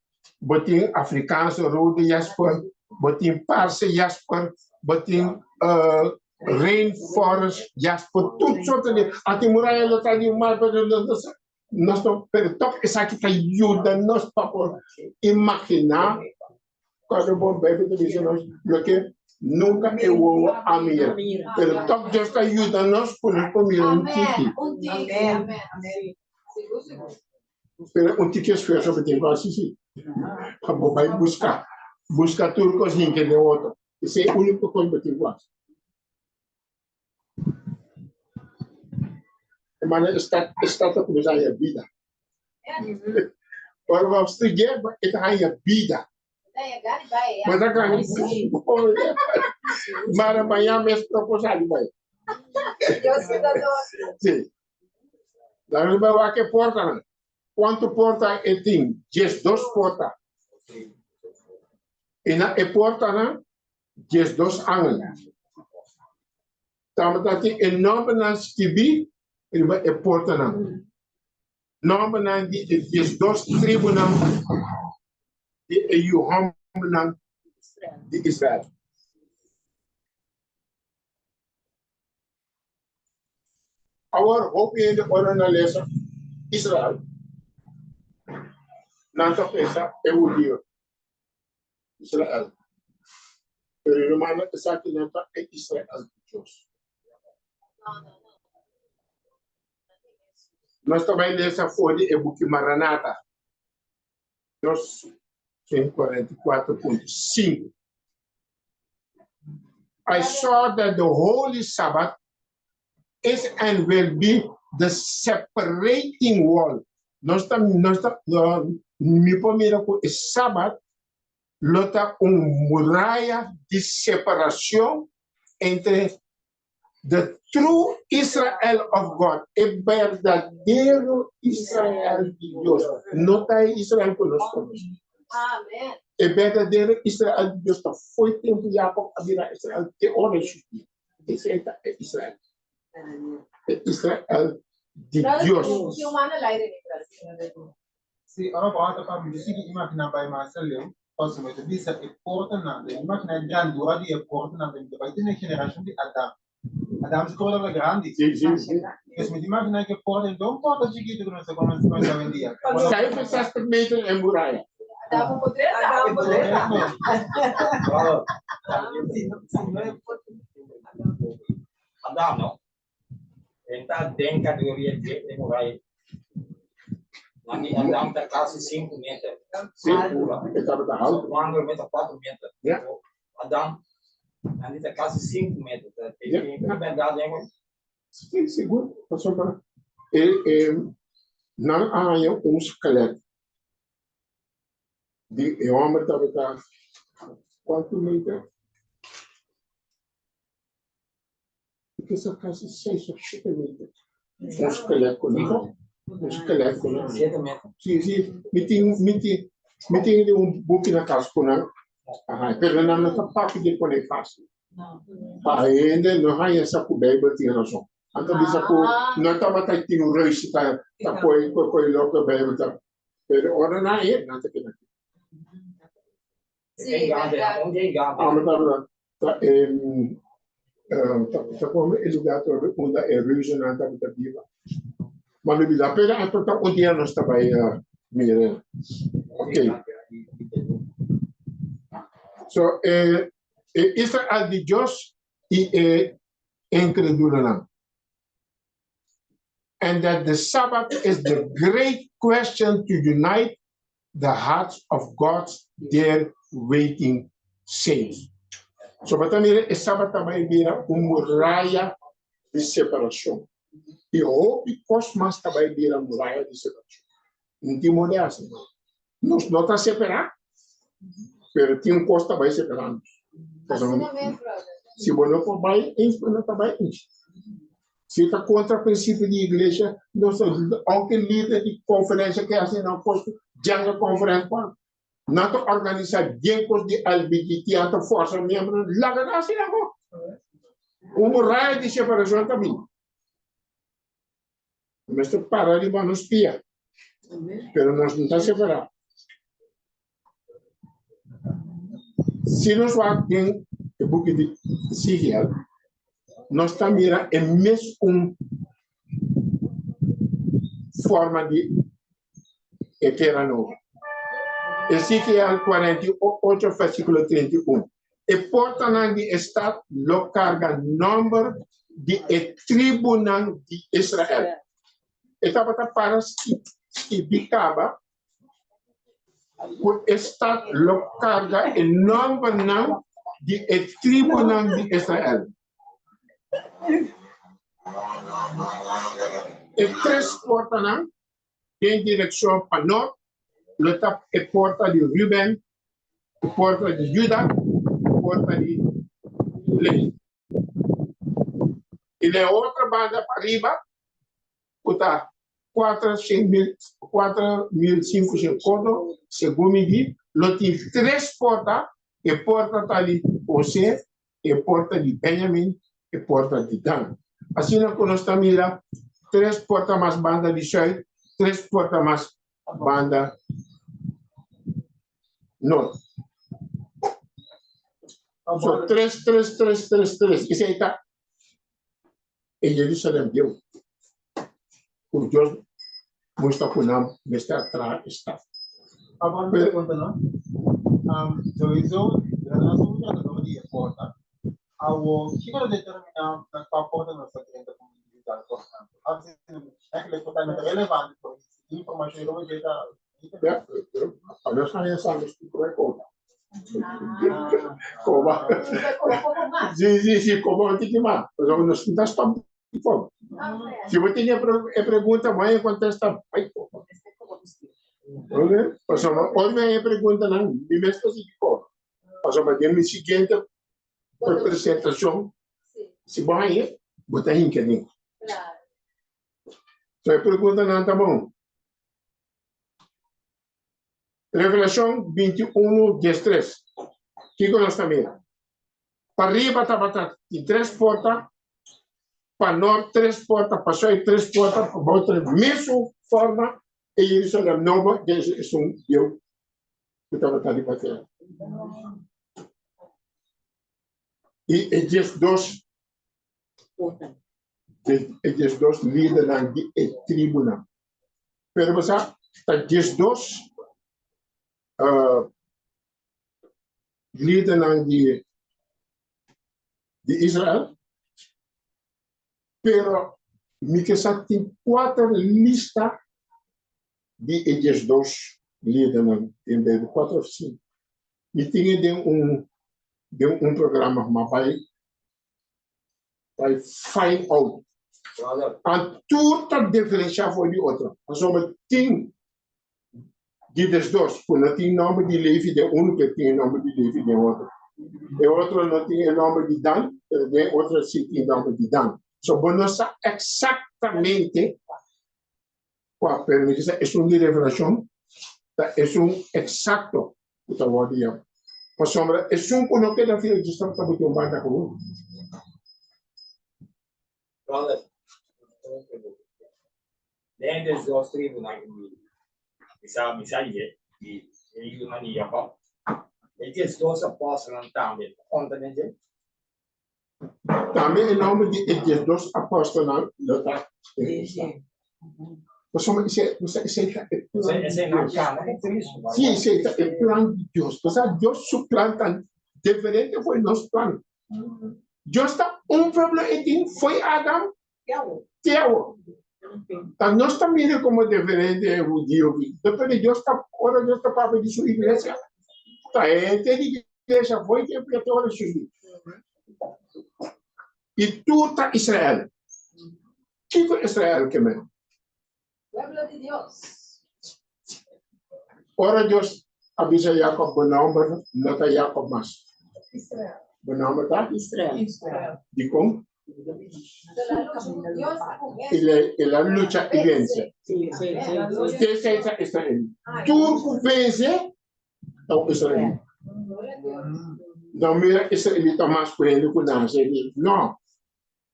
Speaker 1: bo tin Afrikaanse rode jasper, bo tin paarse jasper, bo tin rainforest jasper, tur sorto di. A tin muraya lo ta di mar, pero nos no, pero tok esaki ta yuda nos pa por imaginá Cuando bon Bijbel ta bisa nos loke nunca e wowo a mira. Pero tok Dios ta yuda nos cu nos por mira un tiki. Pero un tiki esfuerzo bo tin cu haci si. Pa bo bay busca. Busca tur cos hinca den otro. Esey e unico cos bo tin cu haci. Hermano, esta ta cuminsa haña bida. Ora bo studia, e ta haña bida. Bo ta gana Mara mañana mes no por sali bai. Sí. Dan riba wak e portanan. Cuanto porta e tin? 12 porta. I na e portanan 12 angel. Tabata tin e nòmbernan skibí riba e portanan, nòmbernan di e 12 tribunan di e yu hòmbernan di Israel. Awor hopi hende ora nan lesa Israel, nan ta pensa e hudio. Israel. Pero rumannan, esaki no ta e Israel di Dios. Nos ta bai lesa for di e buki Maranata, 244.5. I saw that the holy Sabbath is and will be the separating wall. Nos ta, nos ta, mi por mira ku e Sabat lo ta un muraya di separacion entre the true Israel of God, e berdadero Israel di Dios. No ta e Israel ku nos konosé. E berdadero Israel di Dios ta foi tempu Jacob a bira Israel te ora su dia. Esei ta e Israel. E Israel di Dios.
Speaker 4: Sí, ora bo ata pa mi sigui imaginá bai mas aleu, pasobra mi ta bisa e portanan, mi imaginá e grandura di e portanan, mi ta bai tene e generashon di Adam. Adam su koro tabata grandi.
Speaker 1: Sí, sí, sí.
Speaker 4: Pues mi ta imaginá ku e porta no ta un porta chikitu ku nos ta konosé awendia.
Speaker 1: 65 meter e muraya.
Speaker 6: Adam por drenta.
Speaker 5: Adam por drenta.
Speaker 3: Adam, no? Entra den categoria dje e muraya. Nami Adam ta casi 5 meter.
Speaker 1: Sí, e tabata alto.
Speaker 3: Juan meta 4 meter.
Speaker 1: Ja.
Speaker 3: Adam. Nan ta kasi 5 meter. Ta tin bèrdat den ku.
Speaker 1: Sí, sigur. Pasobra e e nan a haña un skelet di e hòmber tabata kuantu meter? Mi pensa kasi seis òf shete meter. Un skelet ku nan haña. Un skelet ku nan haña.
Speaker 3: Siete meter.
Speaker 1: Sí, sí. Mi tin, mi tin, mi tin di un buki na kas ku nan a haña, pero nan no ta papia di pone fásil. Pa hende no haña sa ku Beibel tin rason. Nan ta bisa ku no tabata tin un reus ta ta poi koi loke Beibel ta. Pero ora nan haña, nan ta keda.
Speaker 6: Sí, verdad.
Speaker 1: Amo tabata ta ta ta come e lugar tobe unda e reuzennan tabata biba. Ma lo bisa, pero anto ta un dia nos ta bai mira. Okay. So e e Israel di Dios i e inkredulonan. And that the Sabbath is the great question to unite the hearts of God's dear waiting saints. So bo ta mira e Sabat ta bai bira un muraya di separashon. I hopi kos mas ta bai bira muraya di separashon. No tin moda di hasi. Nos no ta separá, pero tin un kos ta bai separá nos.
Speaker 6: Asina mes, brother.
Speaker 1: Si bo no por bai eens, bo no ta bai eens. Si ta kontra prinsipio di iglesia, nos ta, ounke lider di konferensia ke hasi nan kos djanga konferensia pa nan ta organisá bien kos di LBGT, nan ta forsa miembronan, laga nan hasi nan kos. Un muraya di separashon ta bini. Nos mester para riba nos pia, pero nos no ta separá. Si nos wak den e buki di Ezekiel, nos ta mira e mesun forma di e tera nobo. Ezekiel 48 versíkulo 31. E portanan di e stat lo karga nòmber di e tribunan di Israel. E tabata para skibi kaba ku e stat lo karga e nòmbernan di e tribunan di Israel. E tres portanan den direkshon pa nòrt lo ta e porta di Ruben, e porta di Juda i e porta di Levi. I na e otro banda pariba ku ta 4500 kodo, segun mi di, lo tin tres porta, e porta ta di José, e porta di Benjamin, e porta di Dan. Asina ku nos ta mira tres porta mas banda di sùit, tres porta mas banda nort. So tres, tres, tres, tres, tres. Esei ta e Jerusalem bieu ku Dios mustra ku nan mester a traha e stad.
Speaker 4: Abo mi pregunta no? Um, sowieso, nos un tratador di e porta. Awo, kiko ta determina na kua porta nos ta drenta como individual, por ejemplo? Eigenlijk por ta no ta relevante, porque si informacion riba dje ta
Speaker 1: Ja, pa nos haña sa nos tin ku bai koba. Koba. Sí, sí, sí, koba un tiki mas. Pasobra nos no ta stop di koba. Si bo tin e pregunta, bo haña kontesta, bai koba. Oke? Pasobra ora mi haña e preguntanan, mi mes ta sigui koba. Pasobra den mi siguiente presentashon, si bo haña, bo ta hinka den. So e preguntanan ta bon. Revelashon 21, 13. Kiko nos ta mira? Pariba tabata tin tres porta, pa nort tres porta, pa sùit tres porta, pa bou tres. Mesun forma e Jerusalem nobo den esun bieu ku tabata riba tera. I e 12 E 12 lidernan di e tribunan. Pero bo sa, ta 12 lidernan di di Israel, pero mi ke sa tin kuater lista di e 12 lidernan den Beibel, kuater of sinku. Mi tin e den un. Den un programa ma bai bai find out. An tur ta diferencia for di otro. Pasobra tin di desdos ku no tin nomber di Levi den unu pero tin e nomber di Levi den otro. E otro no tin e nomber di Dan pero den otro si tin nomber di Dan. So bo no sa exactamente kua, pero mi kisa esun di Revelashon ta esun eksakto ku ta wòrdu yama. Pasobra esun ku no keda fiel djis tabata buti un banda ku un.
Speaker 3: Brother, den e dos tribunan ku mi mi sa mi sa di di e yunan di Jakòb, e diesdos apòstelnan tambe ta konta den dje?
Speaker 1: Tambe e nòmber di e diesdos apòstelnan lo ta registrá. Pasobra esei, esei ta e plan di Dios. Sí, esei ta e plan di Dios. Pasobra Dios su plan ta diferente for di nos plan. Dios ta un pueblo e tin fo'i Adam te awor. Ta nos ta mira komo diferente e hudio ki. Pero Dios ta, ora Dios ta papia di su iglesia, ta henter di Iglesia foi tempu ya te ora subi. I tur ta Israel. Kiko Israel ke men?
Speaker 6: Pueblo di Dios.
Speaker 1: Ora Dios a bisa Jacob, bo nomber no ta Jacob mas.
Speaker 6: Israel.
Speaker 1: Bo nomber ta?
Speaker 2: Israel.
Speaker 5: Israel.
Speaker 1: Dikon? El a lucha i vense.
Speaker 2: Sí, sí, sí, sí.
Speaker 1: Esei ta Israel. Tur ku vense ta un israelita. No mira israelita mas ku hende ku nase di. No.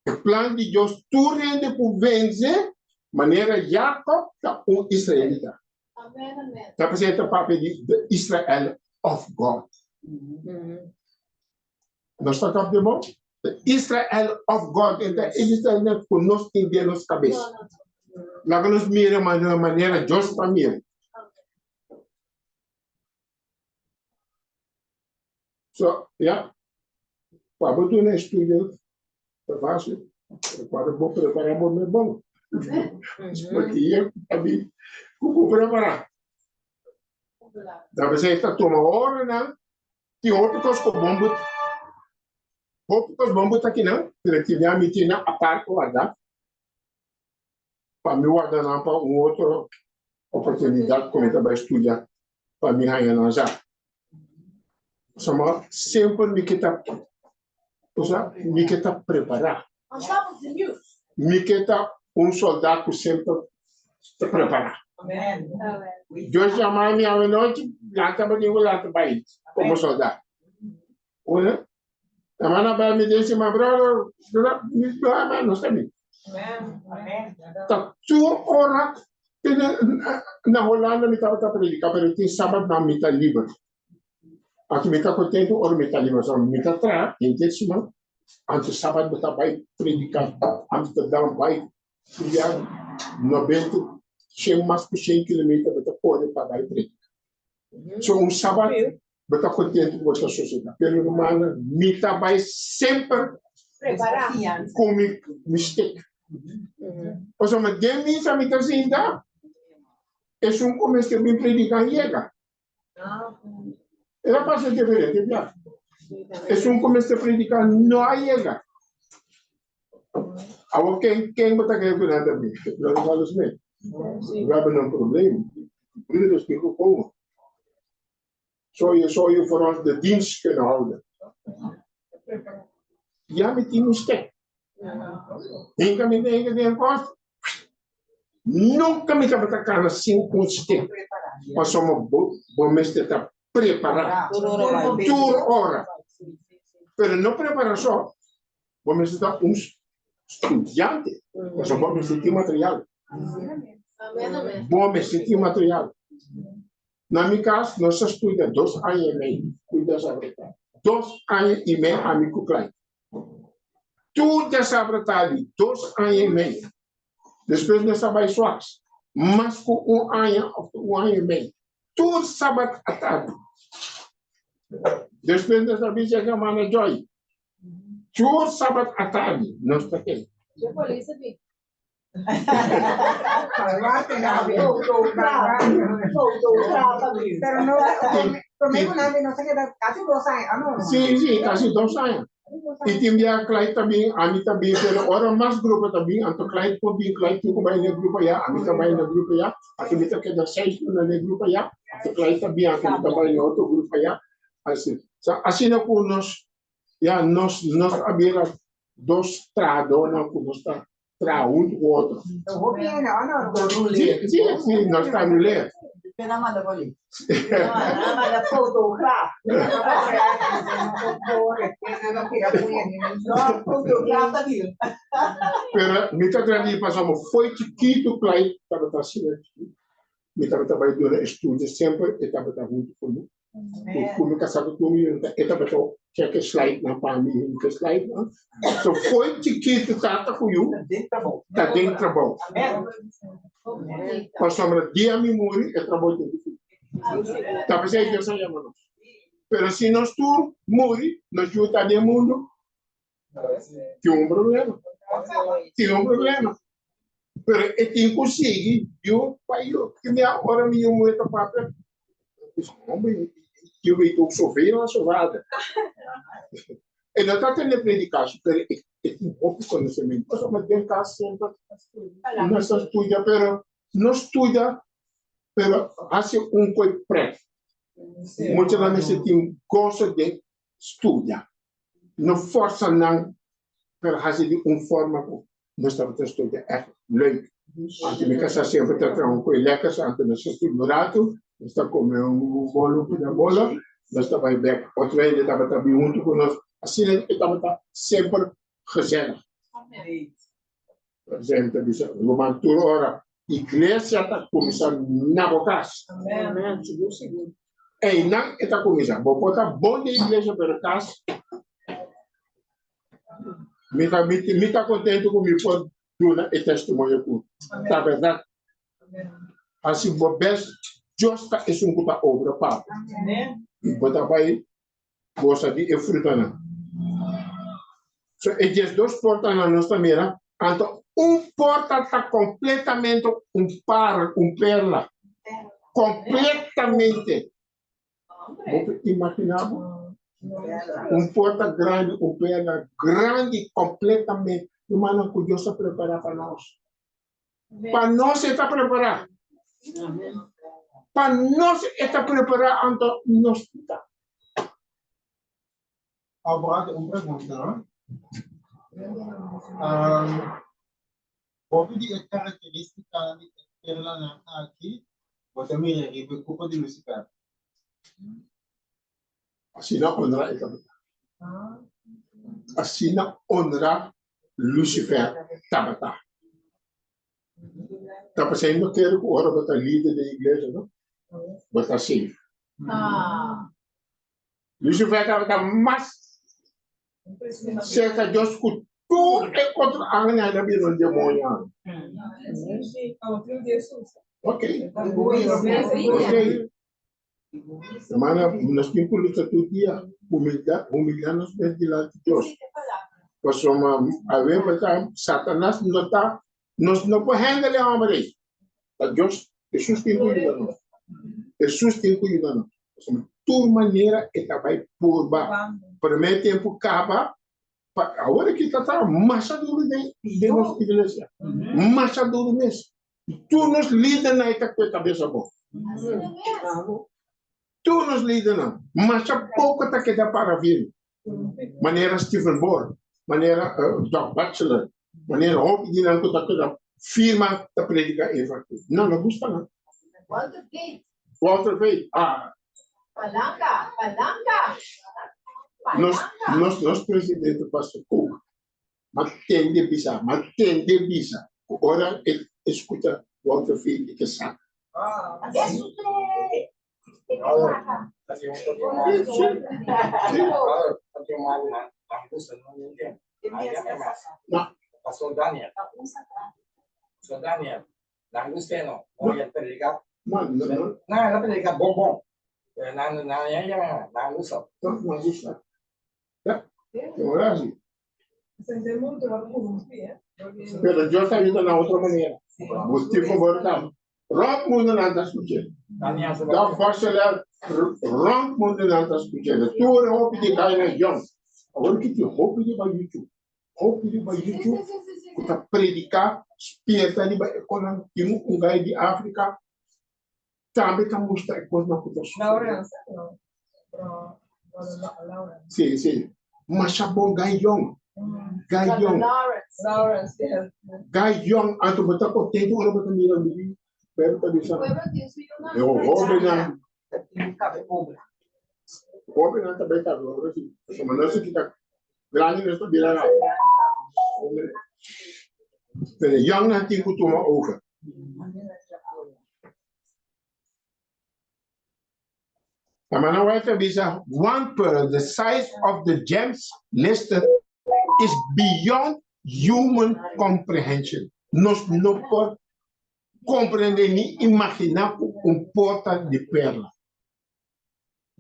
Speaker 1: E plan di Dios tur hende ku vense manera Jacob ta un israelita. Ta p'esei e ta papia di the Israel of God. Nos ta kap di bon? The Israel of God. E ta Israel net ku nos tin den nos kabes. Laga nos mira manera Dios ta mira. So, ya, pa bo duna estudio ta fácil, pero cuando bo prepara bo mes bon. Porque ye a bi ku bo prepara. Da besei ta tuma oranan, tin hopi kos ku bon bo hopi kos bon bo ta kinan, pero tin ya mi tin nan apart warda. Pa mi warda nan pa un otro oportunidat ku mi ta bai studia pa mi haña nan sa. Pasobra semper mi ke ta, osea, mi ke ta prepará.
Speaker 6: On top of the news.
Speaker 1: Mi ke ta un soldá ku semper ta prepará.
Speaker 5: Amen.
Speaker 1: Dios yama mi awenochi, lanta bo tin ku lanta bai komo soldá. Una, Hermana bai mi desi ma brother, mi brother no sa mi. Ta tur ora na Holanda mi tabata predica pero tin sabat nan mi ta liber. Anto mi ta contento ora mi ta liber so mi ta traha henter siman anto sabat mi ta bai predica Amsterdam bai studia 90 shen mas ku shen kilometer mi ta kore pa bai predica. So un sabat bo ta contento cu bo ta sosega. Pero rumannan, mi ta bai semper
Speaker 6: Prepara.
Speaker 1: cu mi mi stick. Pasobra den misa mi ta sinta, esun cu mester bin predica a yega. El a pasa diferente bia. Esun cu mester predica no a yega. Awor ken ken bo ta kere cu nan ta bin? Brother Carlos Smith. We hebben een probleem. Broeder is niet gekomen. Zou je, zou je voor ons de dienst kunnen houden? Ja, mi tin un stek. Hinka mi den den kos. Nunca mi tabata kana sin un stek. Pasobra bo, bo mester ta prepará. Tur ora. Pero no prepará so. Bo mester ta un studiante. Pasobra bo mester tin material. Bo mester tin material. Na mi kas nos a studia dos aña i mei ku Diasabra tardi. Dos aña i mei ami ku Clyde. Tur Diasabra tardi, dos aña i mei. Despues nos a bai Swax, mas ku un aña of un aña i mei. Tur sabat atardi. Despues nos a bin serka Hermana Joy. Tur sabat atardi nos ta kei.
Speaker 5: Pero no. Promé ku nan bin nos a keda kasi dos aña, ah no?
Speaker 1: Sí, sí, kasi dos aña. I tin bia Clyde ta bin, ami ta bin, pero ora mas grupo ta bin, anto Clyde por bin, Clyde tin ku bai na e grupo ayá, ami ta bai na e grupo ayá, anto mi ta keda seis luna na e grupo ayá, anto Clyde ta bin, anto mi ta bai na otro grupo ayá. Asina, sa asina ku nos, ya nos, nos a bira dos trahadónan ku nos ta traha huntu ku otro.
Speaker 5: Hopi hende, oh no?
Speaker 1: Sí, sí, sí, nos ta rulé.
Speaker 5: Pena manda poli. Pena manda fotograaf. No, fotograaf ta di.
Speaker 1: Pero mi ta grandi pasobra foi chikitu Clyde tabata asina chikitu. Mi tabata bai duna estudio semper e tabata huntu ku mi. Ku mi kasá ku mi e tabata check e slide nan pa mi e slide nan. So foi chikitu tata ku yu ta den trabou. Pasobra dia mi muri e trabou tin ku sigui. Ta p'esei Dios a yama nos. Pero si nos tur muri nos yu ta den mundu tin un problema. Tin un problema. Pero e tin ku sigui yu pa yu. Ki mi a ora mi yu muhé ta papia, hombre, je weet ook zoveel als je vader. E no ta tende predikashi, pero e e tin hopi konosementu. Pasobra den kas semper nos ta studia, pero no studia, pero hasi un koi prèt. Muchanan mester tin goso den studia. No forsa nan, pero hasi di un forma ku nos tabata studia ègt leuk. Anto mi kasá semper ta traha un koi lèker, so anto nos ta studia un ratu, nos ta kome un bolo, un pida bolo, nos ta bai bèk. Otro hende tabata bin huntu ku nos. Asina e tabata semper gezellig. Presidente ta bisa, Ruman, tur ora iglesia ta kuminsá na bo kas. Einan e ta kuminsá. Bo por ta bon den iglesia, pero kas, mi ta, mi ta kontentu ku mi por duna e testimonio ku ta bèrdat. Hasi bo bes, Dios ta esun ku ta obra pa bo. I bo ta bai gosa di e frutanan. So e 12 portanan nos ta mira, anto un porta ta completamente un par, un perla. Completamente. Bo por imagina bo? Un porta grandi, un perla grandi, completamente. Hermano, ku Dios a prepara pa nos. Pa nos e ta prepara. Pa nos e ta prepara anto nos ta.
Speaker 4: Abogado, un pregunta, no? Um, hopi di e karakterístikanan di e perlanan aki bo ta mira riba e kupa di Lucifer.
Speaker 1: Asina honra e tabata. Asina honra Lucifer tabata. Ta pasei no kere ku ora bo ta lider den iglesia no, bo ta safe. Lucifer tabata mas serka Dios ku tur e otro angelnan a bira un demoño. Ok. Ok. Hermana, nos tin ku lucha tur dia, humildad, humildá nos mes dilanti Dios. Pasobra awe bo ta, Satanas no ta, nos no por handle e homber ei. Ta Dios, Hesus tin ku yuda nos. Hesus tin ku yuda nos. Pasobra tur manera e ta bai purba. Primer tempu kaba, pa awor aki ta traha masha duru den den nos iglesia. Masha duru mes. Tur nos lidernan e ta kue kabesa bo. Tur nos lidernan, masha poko ta keda para firme. Manera Stephen Bohr, manera Doc Batchelor, manera hopi di nan ku ta keda firma ta predika evangelio. Nan no gusta nan.
Speaker 6: Walter Gates.
Speaker 1: Walter Gates, ah.
Speaker 6: Palanka, palanka,
Speaker 1: Nos, nos, nos presidente Pastor Cook Ma tende bisa, ma tende bisa ku ora e eskucha Walter Field e ke sa. Ya, ora así. Pero Dios ta yuda na otro manera. Bo tin favor ta. Rònt mundu nan ta skuch'é. Doc Batchelor. Rond mundu nan ta skuchando. Tur e hopi di gainan yòn. Awor ki tin hopi riba YouTube. Hopi riba YouTube ku ta prediká, spierta riba e kosnan. Tin un gai di Afrika tambe ta mustra e kosnan ku ta sosodé.
Speaker 5: Lawrence, no? Bro, brother Lawrence.
Speaker 1: Sí, sí. Masha bon gai yòn. Gai yòn.
Speaker 5: Lawrence. Lawrence, yes.
Speaker 1: Gai yòn. Anto bo ta kontento ora bo ta mira un Pero ta bisa, e hóbennan, hóbennan ta bai kabe ora si, pasobra nos aki ta grandi nos ta bira grandi. Pero yòngnan tin ku tuma over. Hermana White ta bisa, one pearl the size of the gems listed is beyond human comprehension. Nos no por comprende ni imagina cu un porta di perla.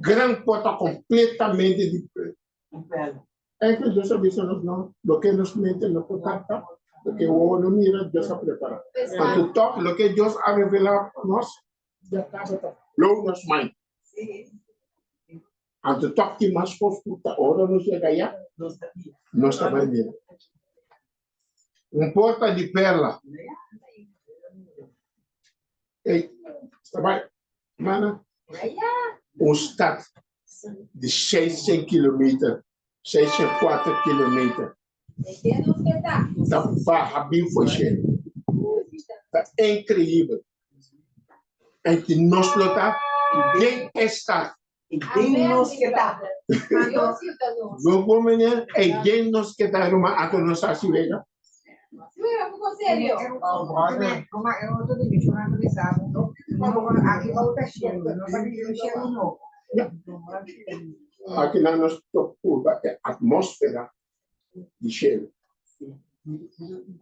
Speaker 1: Gran porta completamente di perla. Eigenlijk Dios a bisa nos no, loke nos mente no por capta, loke wowo no mira, Dios a prepara. Anto toch loke Dios a revela pa nos, ya tabata blow nos mind. Anto toch tin mas cos cu ta ora nos yega allá, nos ta bay mira. Un porta di perla. Ey, sta bay, mana, un stad di 600 kilometer, 604 kilometer. Ta baha bin for shelu. Ta increibel. En ki nos lo ta den e stad.
Speaker 5: E den nos ke ta.
Speaker 1: No por meneer, e den nos ke ta ruman ato nos hasi wega. Aki nan nos ta purba e atmósfera di shelu.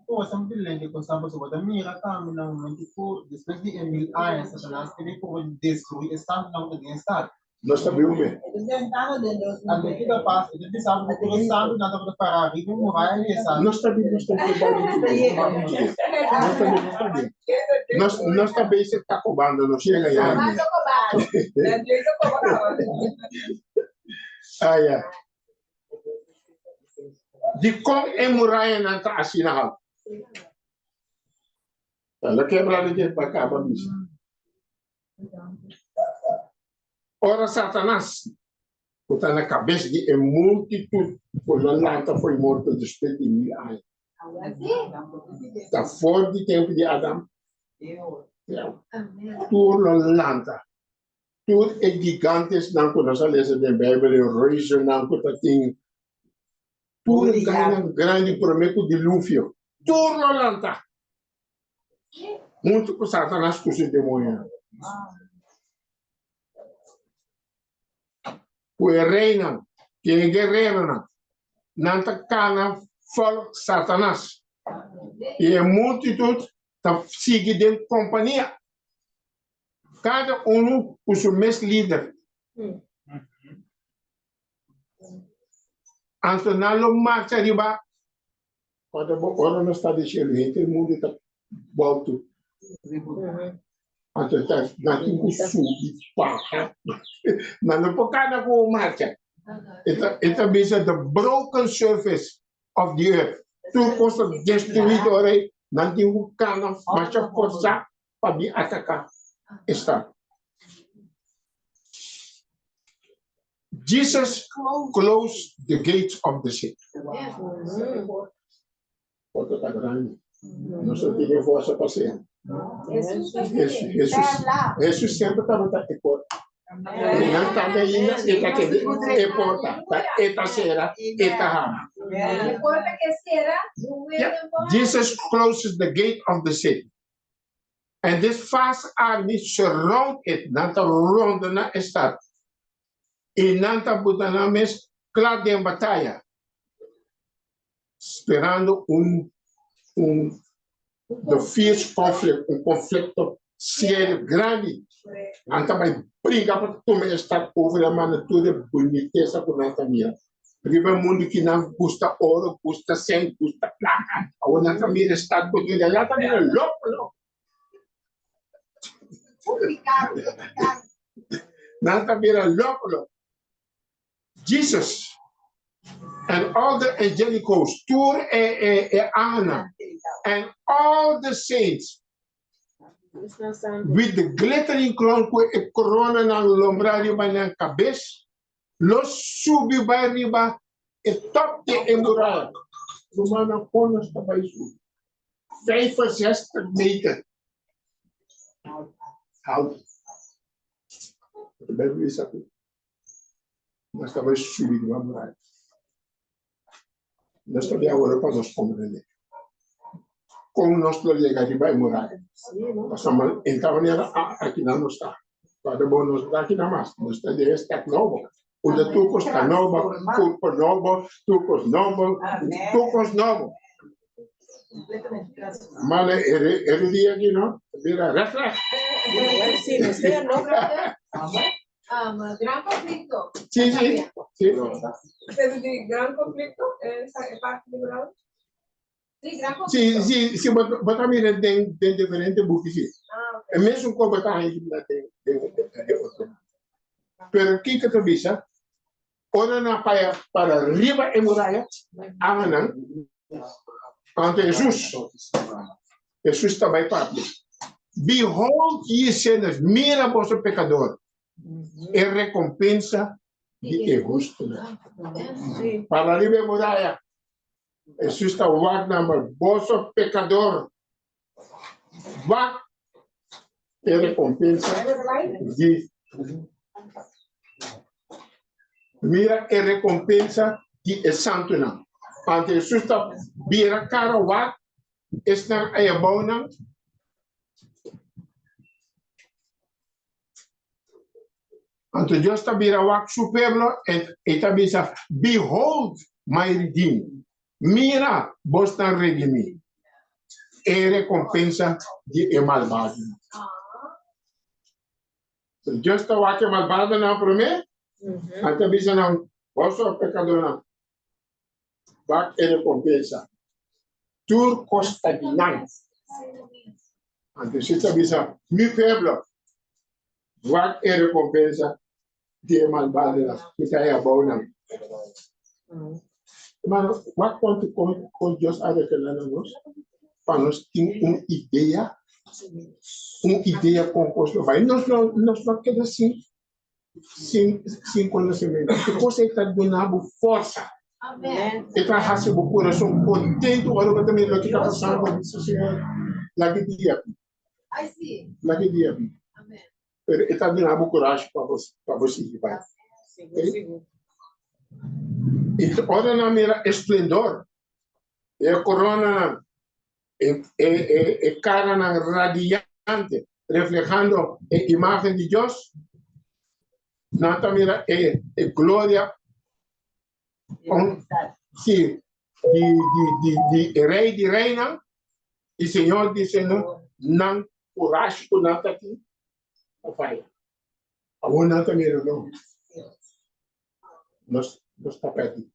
Speaker 4: Bo sa muchu lente ku sa pasobra bo ta mira tambe na momento ku despues di e mil aña Satanas ta bin por destruí e santunan ku ta den e stat.
Speaker 1: Nos ta biu me.
Speaker 4: Anto ki ta pasa? E ta bisa bo ku e santunan tabata pará riba e muraya di e stat.
Speaker 1: Nos ta bin, nos ta bin bai muchu bien, bai muchu bien. Nos ta bin, nos ta bin. Nos, nos ta bezig ta kobando, nos yega ya. Ah, ya. Dikon e murayanan ta asina haltu? Ta lo kebra di dje pa kaba bisa. Ora Satanas, ku ta na kabes di e multitut ku lo lanta fo'i morto despues di mil aña, ta for di tempu di Adam, tur lo lanta. Tur e gigantesnan ku nos a lesa den Beibel, e reuzennan ku ta tin, tur e gainan grandi promé ku diluvio, tur lo lanta huntu ku Satanas ku su demoñonan. Ku e reinan, ku e guereronan, nan ta kana fòlg Satanas, i e multitut ta sigui den kompania. Kada unu ku su mes lider. Anto nan lo marcha riba. Ora bo ora nos ta di shelu henter mundu ta bòltu. Anto ta nan tin ku subi baha. Nan no por kana ku un marcha. E ta e ta bisa the broken surface of the earth. Tur kos ta destruí dor ei. Nan tin ku kana masha forsá pa bin ataká e stat. Jesus closed the gates of the city. Porta ta grandi. Nos no tin e forsa pa sera. Jesus, Jesus semper tabata e porta. I nan tambe ainda e ta keda e porta. Ta e ta sera, e ta habri. Jesus closes the gate of the city. And this vast army surround it, nan ta rondona e stad, i nan ta buta nan mes kla den bataya, sperando un un the fierce conflict, un conflicto serio, grandi. Nan ta bai briga pa tuma e stad over, e manda tur e bunitesa ku nan ta mira. Riba e mundu ki nan gusta oro, gusta sèn, gusta plaka. Awor nan ta mira e stad bonita, nan ta bira loko loko. Nan ta bira loko loko. Jesus and all the angelic hosts, tur e e e angelnan, and all the saints with the glittering crown ku e koronanan lombrá riba nan kabes, lo subi bai riba e top di e muraya. Rumannan, kon nos ta bai subi? 65 meter haltu. E Bijbel bisa ku nos ta bai subi riba muraya. Nos ta bin awor pa nos komprendé kon nos lo yega riba e muraya. Pasobra en tal manera akinan nos ta. Kada bo nos ta akinan mas. Nos ta den e stat nobo. Unda tur kos ta nobo, kurpo nobo, tur kos nobo, tur kos nobo. Mane e rudia aki no, bira règt règt.
Speaker 2: Sí, nos ta no.
Speaker 6: Gran conflicto.
Speaker 1: Sí, sí, sí.
Speaker 7: Pero di gran conflicto, esa e parte di bravo?
Speaker 6: Sí, gran conflicto.
Speaker 1: Sí, sí, sí, bo ta mira den, den diferente buki, sí.
Speaker 7: Ah, ok.
Speaker 1: E mesun kos bo ta haña den, den, den otro. Pero kiko ta bisa? Ora nan a paya para riba e muraya, angelnan, anto Hesus, Hesus ta bai papia, Behold ye sinners, mira boso pekador, e rekompensa di e hustunan. Para riba e muraya, Hesus ta wak nan, boso pekador, Wak e rekompensa di Mira e rekompensa di e santunan. Anto Hesus ta bira kara wak esnan ayabounan. Anto Dios ta bira wak su pueblo i ta bisa, Behold my redeemed, mira bosnan redimí, e rekompensa di e malbadonan. Dios ta wak e malbadonan promé, a ta bisa nan, Boso pekadónan, wak e rekompensa. Tur kos ta di nan. Anto si ta bisa, Mi pueblo, wak e rekompensa di e malbadonan ku ta e abounan. Hermano, wak kontu kon kon Dios a revelá na nos pa nos tin un idea, un idea kon kos lo bai. Nos no nos no keda sin sin sin konosementu. E kos ei ta duna bo forsa. E ta hasi bo kurason kontentu ora bo ta mira loke ta pasando. Bo bisa, Señor, laga e dia bin. Laga e dia bin. Pero e ta duna bo kurashi pa bo pa bo sigui bai. I ora nan mira e splendor, e koronanan, e e e e karanan radiante reflehando e imagen di Dios, nan ta mira e e gloria on, sí, di di di di e rei di reinan i Señor di señor, nan kurashi ku nan ta tin ta faya. Awor nan ta mira no, nos nos ta pèrdí,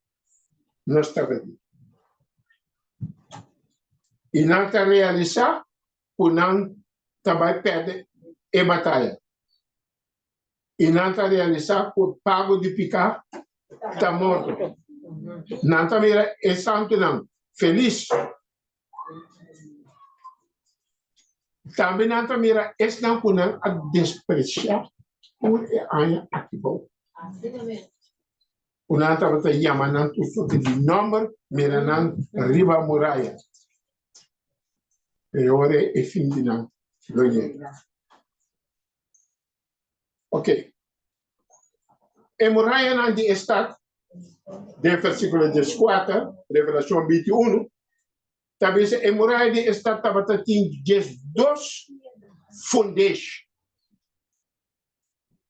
Speaker 1: nos ta pèrdí. I nan ta realisá ku nan ta bai pèrdè e bataya. I nan ta realisá ku pago di piká ta morto. Nan ta mira e santunan felis. Tambe nan ta mira esnan ku nan a despresiá tur e aña aki bou. Ku nan tabata yama nan tur sorti di nòmber, mira nan riba muraya. Pero ora e fin di nan lo yega. Ok. E murayanan di e stat, den versíkulo dieskuater, Revelashon bintiunu, ta bisa e muraya di e stat tabata tin diesdos fundeshi.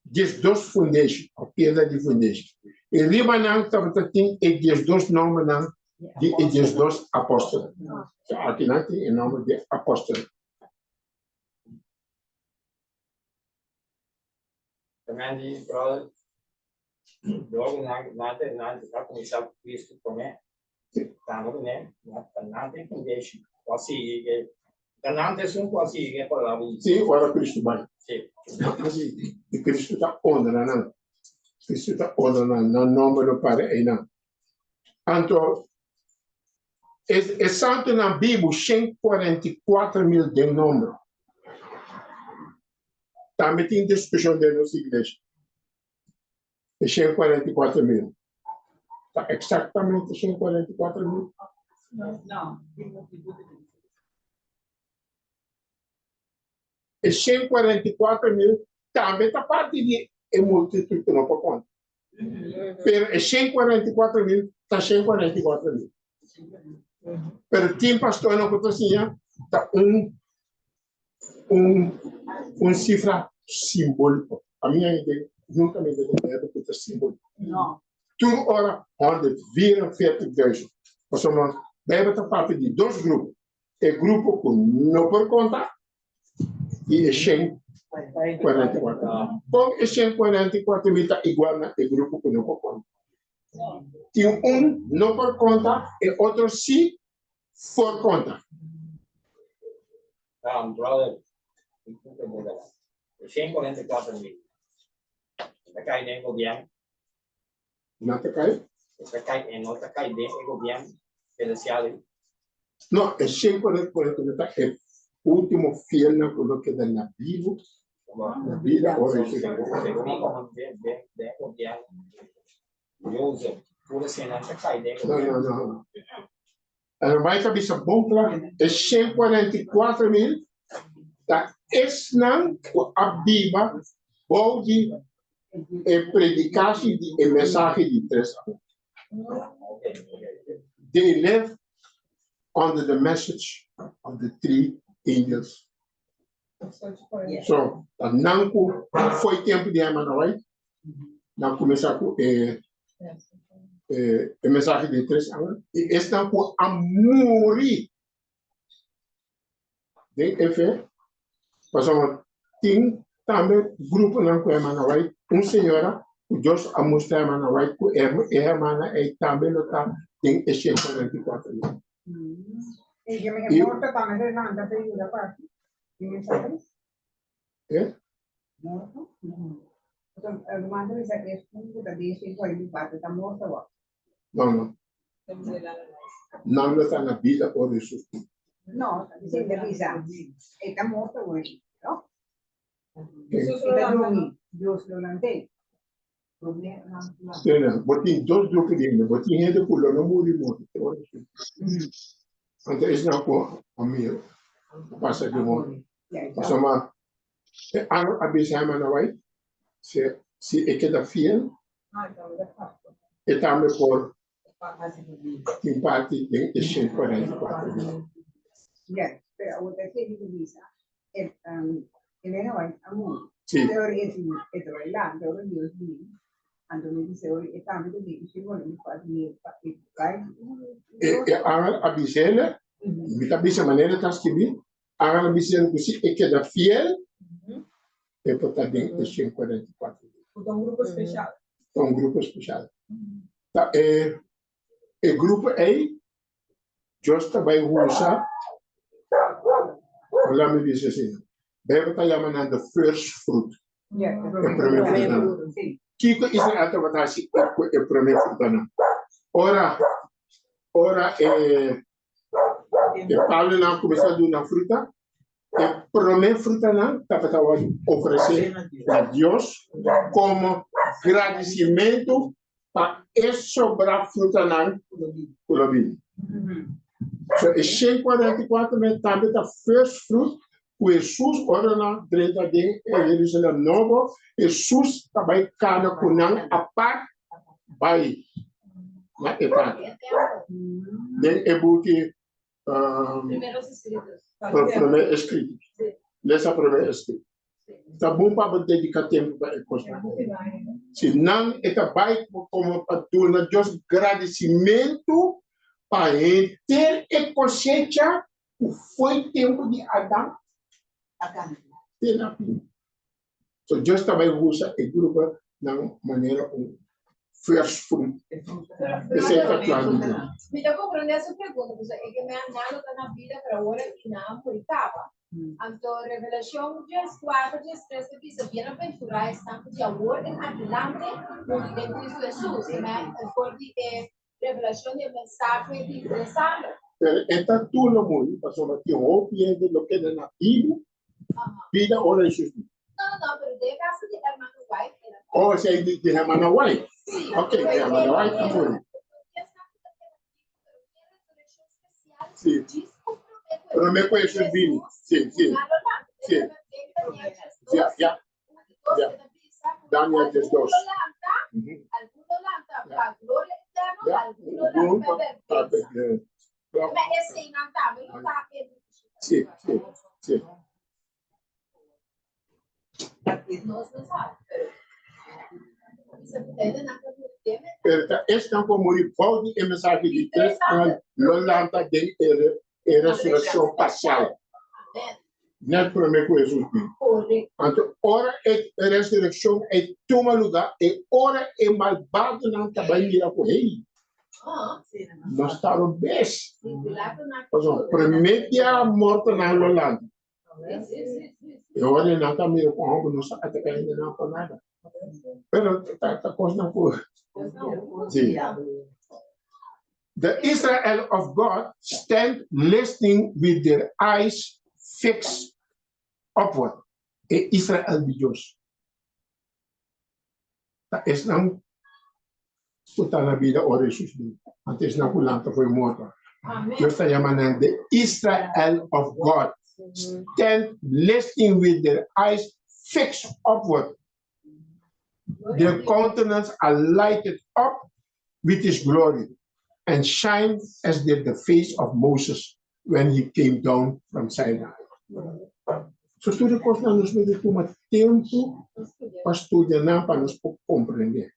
Speaker 1: Diesdos fundeshi, òf piedra di fundeshi. I riba nan tabata tin e diesdos nòmbernan di e diesdos apòstelnan. So akinan tin e nòmber di e apòstelnan.
Speaker 3: También di brother, luego nan nan te nan ta kuminsá ku Cristo promé, tamba kuné, nan ta nan tin foundation, ku a sigui ke Ta nan ta esun ku a sigui e palabra di
Speaker 1: Sí, ora Kristu bai.
Speaker 3: Sí.
Speaker 1: Nan sigui. I Kristu ta honra nan. Kristu ta honra nan. Nan nòmber lo para einan. Anto, e, e santunan bibu, 144.000 den nòmber. Tambe tin diskushon den nos iglesia. E 144.000. Ta eksaktamente 144.000?
Speaker 5: No.
Speaker 1: E 144.000 tambe ta parti di e multitut ku no por konta. Pero e 144.000 ta 144.000. Pero tin pastornan ku ta siña ta un un un sifra simbóliko. Pa mi ainda nunka mi ta tende ku ta simbóliko.
Speaker 5: No.
Speaker 1: Tur ora 144.000. Pasobra Beibel ta papia di dos grupo. E grupo ku no por konta i e 144. Kon e 144.000 ta igual na e grupo ku no por konta? Tin un no por konta, e otro si por konta.
Speaker 3: Um, brother, un pregunta. E 144.000. Ta kai den gobierno?
Speaker 1: No ta kai?
Speaker 3: Ta kai, e no ta kai den e gobierno celestial.
Speaker 1: No, e 144.000 ta e último fielnan ku lo keda na bibu, na bida ora Hesus
Speaker 3: Segun como den den den gobierno Joseph, pura eseinan ta kai den
Speaker 1: No,
Speaker 3: gobierno.
Speaker 1: no, no. En Mike a bisa bon kla, e 144.000 ta esnan ku a biba bou di e predikashi di e mensahe di tres angel. They live under the message of the three angels. So, ta nan ku foi tempu di Herman White, nan kuminsá ku e e mensahe di tres angel, i esnan ku a muri den e fe, pasobra tin tambe gruponan ku Hermana White, un señora ku Dios a mustra Hermana White ku e hermana ei tambe lo ta den e 144 mil.
Speaker 7: E que me morto tambe se levanta pa yuda parti di mensahe.
Speaker 1: Eh?
Speaker 7: Morto? Ruman ta bisa esun ku ta den 144 ta morto wak.
Speaker 1: No, no. Nan lo ta na bida ora Hesus bin.
Speaker 7: No, si ta bisa e ta morto wak, no?
Speaker 1: Hesus
Speaker 7: lo lanta. Dios lo lant'é.
Speaker 1: Tene, bo tin dos grupo di hende. Bo tin hende ku lo no muri morto te ora Hesus bin. Anto esnan ku a mira a pasa di morto. Pasobra e angel a bisa hermana White, si, si e keda fiel, e tambe por tin parti den e 144 mil.
Speaker 7: Ya, pero awor ta kende ku bisa, e Elena White a muri.
Speaker 1: Sí.
Speaker 7: Te ora e si e ta bai lanta, ora Dios bini, anto mi bisa ora e tambe ta den e 144 mil pa e bai.
Speaker 1: E, e angel a bis'ele, mi ta bisa manera ta skibí, angel a bis'ele ku si e keda fiel, e por ta den e 144 mil.
Speaker 7: Ku ta un grupo spesial.
Speaker 1: Ta un grupo spesial. Ta e, e grupo ei, Dios ta bai usa, laat mi bisa asina, Bijbel ta yama nan the first fruit, e prome frutanan. Kiko Israel tabata hasi ku e prome frutanan? Ora, ora e, e palunan kuminsá duna fruta, e prome frutanan tabata wòrdu ofresé na Dios komo gradisimentu pa e sobrá frutanan ku lo bini. So e 144 mil tambe ta first fruit ku Hesus ora nan drenta den e Jerusalem nobo, Hesus ta bai kana ku nan apart bai na e Tata. Den e buki
Speaker 6: Primeros escritos.
Speaker 1: Promé escrito. Lesa promé escrito. Ta bon pa bo dedica tempo pa e cosnan. Si nan e ta bai como pa duna Dios gradicimento pa henter e cosecha cu foi tempo di Adam te na fin. So Dios ta bai usa e grupo nan manera un. first fruit. Esei ta plan di Dios.
Speaker 6: Mi ta comprende su pregunta, pasobra e ke men nan lo ta na bida, pero awor aki nan a muri kaba. Anto Revelacion 14, 13 ta bisa, Bienaventurá esnan ku di awor en adelante muri den Cristo Hesus. Ke men for di e revelacion di e mensahe di tres angel.
Speaker 1: Pero e ta tur lo muri, pasobra tin hopi hende lo keda na bibu, bida ora Hesus bini.
Speaker 6: No, no, no, pero den e caso di hermano White era.
Speaker 1: Oh, esei di di hermana White.
Speaker 6: Sí.
Speaker 1: Ok, di hermana White a muri. Sí. Prome ku Hesus bini. Sí, sí. Sí. Ja, ja. Ja. Daniel 12. Ja. Sí, sí, sí. Pero ta esnan ku a muri bou di e mensahe di tres angel lo lanta den e resurekshon parsial, nèt promé ku Hesus bini. Anto ora e resurekshon ei tuma lugá, e ora e malbadonan ta bai mira ku, Hey, nos ta robes! Pasobra promé dia mortonan lo lanta. E ora nan ta mira ku homber no sa ataká hende nan por nada. Pero ta ta kosnan ku sí. The Israel of God stand listening with their eyes fixed upward. E Israel di Dios ta esnan ku ta na bida ora Hesus bini, anto esnan ku lanta for e morto. Dios ta yama nan the Israel of God, stand listening with their eyes fixed upward, their countenance are lighted up with his glory, and shine as did the face of Moses when he came down from Sinai. So tur e kosnan nos mester tuma tempu pa studia nan pa nos por komprendé.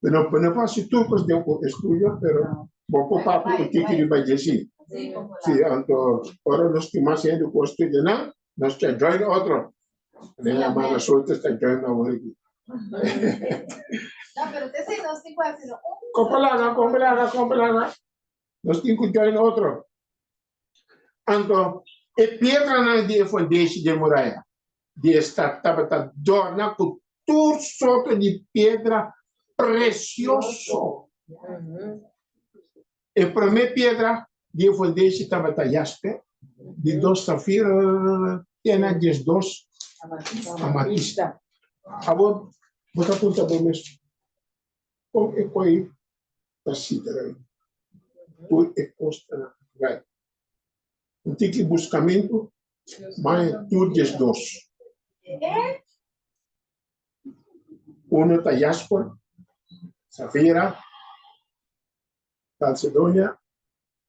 Speaker 1: Pero no por hasi tur kos den un estudio, pero bo por papia un tiki riba dje si. Si, anto ora nos tin mas hende ku a studia nan, nos ta join otro. Den hermana Soltes ta join awor aki.
Speaker 6: No, pero te si nos tin ku hasi no un.
Speaker 1: Kompalaga, kompalaga, kompalaga. Nos tin ku join otro. Anto, e piedranan di e fundeshi dje muraya di e stat tabata dòrna ku tur sorto di piedra presioso. E promé piedra di e fundeshi tabata jaspe, di dos safir, te na 12 amatista. Awor, bo ta puntra bo mes, Kon e koi ta sidra tur e kostanan bai? Un tiki buskamentu, ma e tur 12. Uno ta jasper, safira, kalsedonia,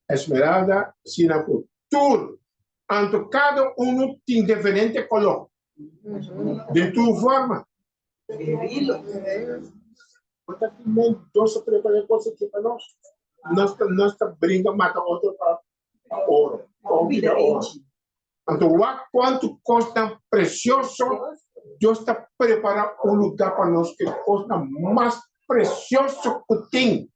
Speaker 1: esmeralda, asina ku tur. Anto kada unu tin diferente koló, den tur forma. Bo ta tin mente Dios a prepara e kos aki pa nos. Nos ta nos ta bringa mata otro pa pa oro, pa un bida oro. Anto wak kuantu kosnan presioso Dios ta prepara un lugá pa nos, e kosnan mas presioso ku tin.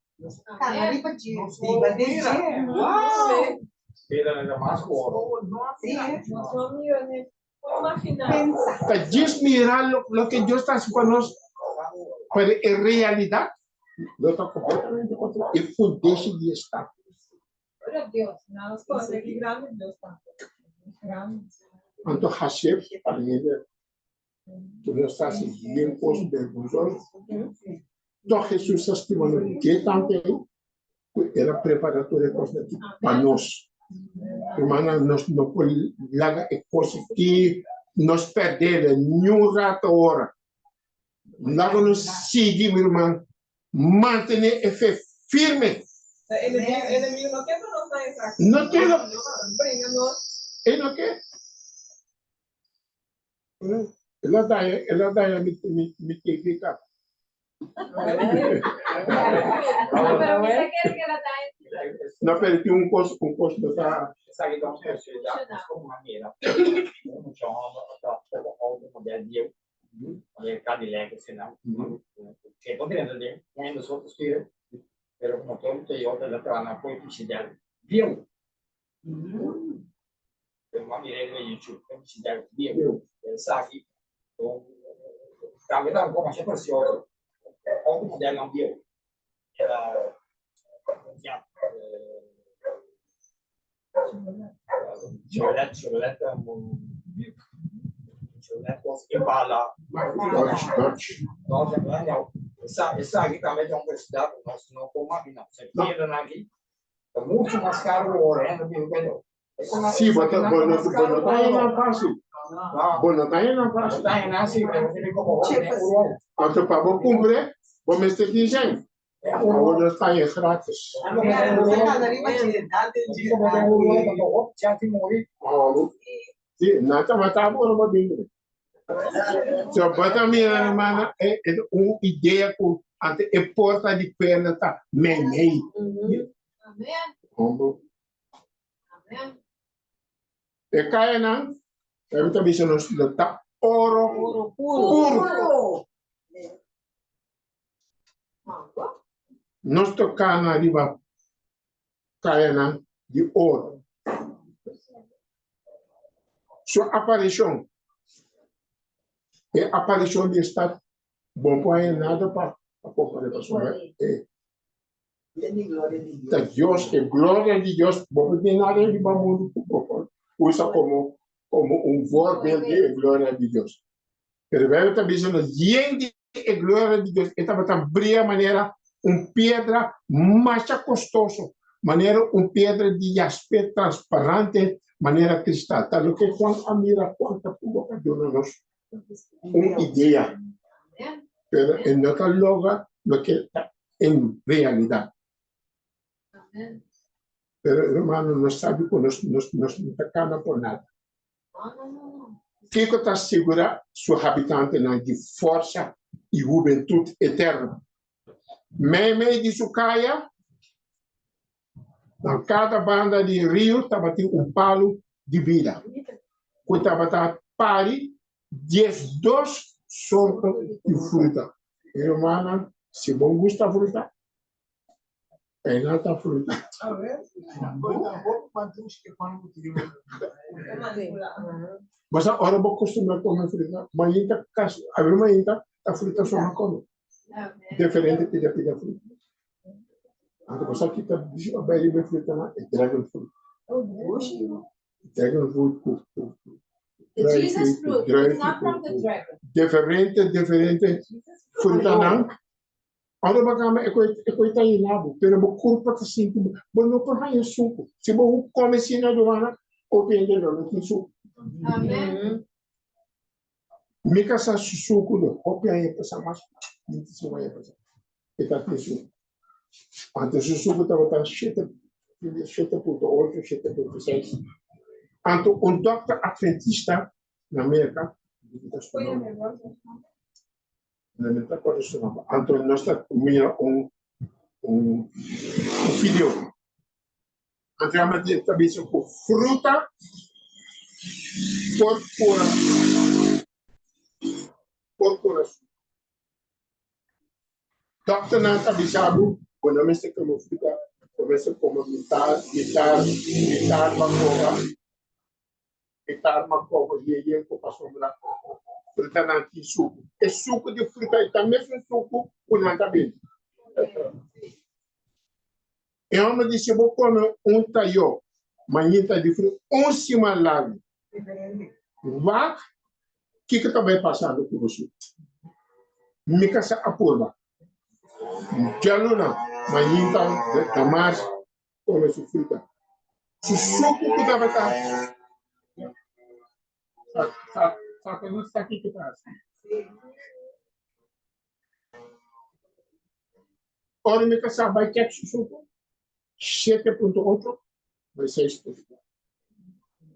Speaker 1: Ta djis mira loke Dios ta hasi pa nos, pero e realidat lo ta kompletamente otro. E fundeshi di e stat. Anto hasié pa hende ku nos ta hasi bien kos bergonzoso. Tòg Hesus ta stima nos dje tantu ei ku el a prepará tur e kosnan aki pa nos. Rumannan, nos no por laga e kos aki nos pèrdè niun rato ora. Laga nos sigui, mi ruman, mantené e fe firme. No ke E no ke. El a daña, el a daña mi, mi, mi TV kap. No, pero tin un kos, un kos no ta.
Speaker 3: Esaki ta un posibilidat nos por manera un mucha hòmber a ta poko outo modèl bieu, manera Cadillac esei nan. E por drenta den un hende so ta stuur, pero motor di Toyota ta traha na apoyo frigider bieu. Pero m'a mira riba YouTube, e frigider bieu. Esaki tambe ta un poco masha precioso. Otro modelnan bieu. Era Chevrolet, Chevrolet, Chevrolet cos Impala.
Speaker 1: Dodge, Dodge.
Speaker 3: Dodge, no. Esa, esaki tambe ta un posibilidad cu nos no por imagina. Se pierden aki, ta mucho mas caro ora, no tin cuento.
Speaker 1: Sí, bo ta, bo no, bo no ta hena fácil. Bo no ta hena fácil.
Speaker 3: No ta hena así, pero tiene como
Speaker 1: Anto pa bo cumple, bo mester tin cen. Awor nos ta haña gratis. Sí, nan tabata ora bo bin bini. So bo ta mira hermana, e e un idea ku ante e porta di perla ta meimei.
Speaker 6: Amen.
Speaker 1: Hombo.
Speaker 6: Amen.
Speaker 1: E kayanan, Bijbel ta bisa nos lo ta oro
Speaker 2: Oro puro.
Speaker 1: puro. Nos ta kana riba kayanan di oro. Su aparishon, e aparishon di e stat, bo por haña nada pa kompar'é pasobra e ta Dios, e gloria di Dios, bo por tin nada riba mundu ku bo por usa komo komo un voorbeeld di e gloria di Dios. Pero Bijbel ta bisa nos yen di e gloria di Dios, e tabata bria manera un piedra masha kostoso, manera un piedra di jaspe transparante manera kristal. Ta loke Juan a mira, Juan ta purba pa duna nos un idea, pero e no ta logra loke ta en realidat. Pero hermano, nos sabi ku nos nos nos no ta kana por nada. Kiko ta sigurá su habitantenan di forsa i hubentut eterno? Meimei di su kaya, na kada banda di riu tabatin un palu di bida ku tabata pari 12 sorto di fruta. Hermannan, si bo gusta fruta, Einan ta fruta. Basta ora bo costumá come fruta, mainta casi, awe mainta ta fruta so bo come. Diferente pida pida fruta. Anto bo sa kita bishi a bai riba e frutanan, e dragon fruit. Dragon fruit ku ku ku
Speaker 6: The Jesus fruit, it's not from the dragon.
Speaker 1: Diferente diferente frutanan. Ora bo kamba e koi e koi ta yena bo, pero bo kurpa ta sinti bo, bo no por haña suku. Si bo kome asina duana, hopi hende lo no tin suku.
Speaker 6: Amen.
Speaker 1: Mi kasá su suku de hopi aña pasá, mas 25 aña pasá, e ta tin suku. Anto su suku tabata shete, 7.8, 7.6. Anto un dòkter atventista na Merka, mi ta su nomber. No ta acorda su nomber. Anto nos ta mira un un un video. Anto ya me ta bisa ku fruta por cura por cura su. Dokternan ta bisa bo, bo no mester come fruta, bo mester come mitar, mitar, mitar makoba. E ta arma kobo yeye ku pasobra frutanan tin suku. E suku di fruta e ta mesun suku ku nan ta bebe. E hòmber di si bo kome un tayó mañita di fruta un siman largu, wak kiko ta bai pasando ku bo suku. Mi ka sa a purba. Djaluna mañita ta mas kome su fruta. Su suku ku tabata Satanas sa kiko ta hasi. Ora mi kasá bai kèk su suku, 7.8 bai 6.4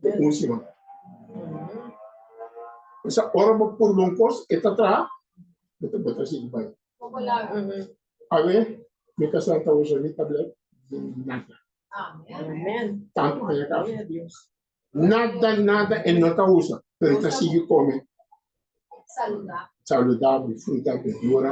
Speaker 1: den un siman. Esa ora bo purba un kos, e ta traha, bo ta bo ta sigui bai. Awe, mi kasá ta usa mi tablet di nada.
Speaker 2: Amen.
Speaker 1: Tantu aña kaba.
Speaker 2: Gloria a Dios.
Speaker 1: Nada, nada e no ta usa, pero e ta sigui kome
Speaker 6: Saludabel.
Speaker 1: saludabel, fruta, berdura.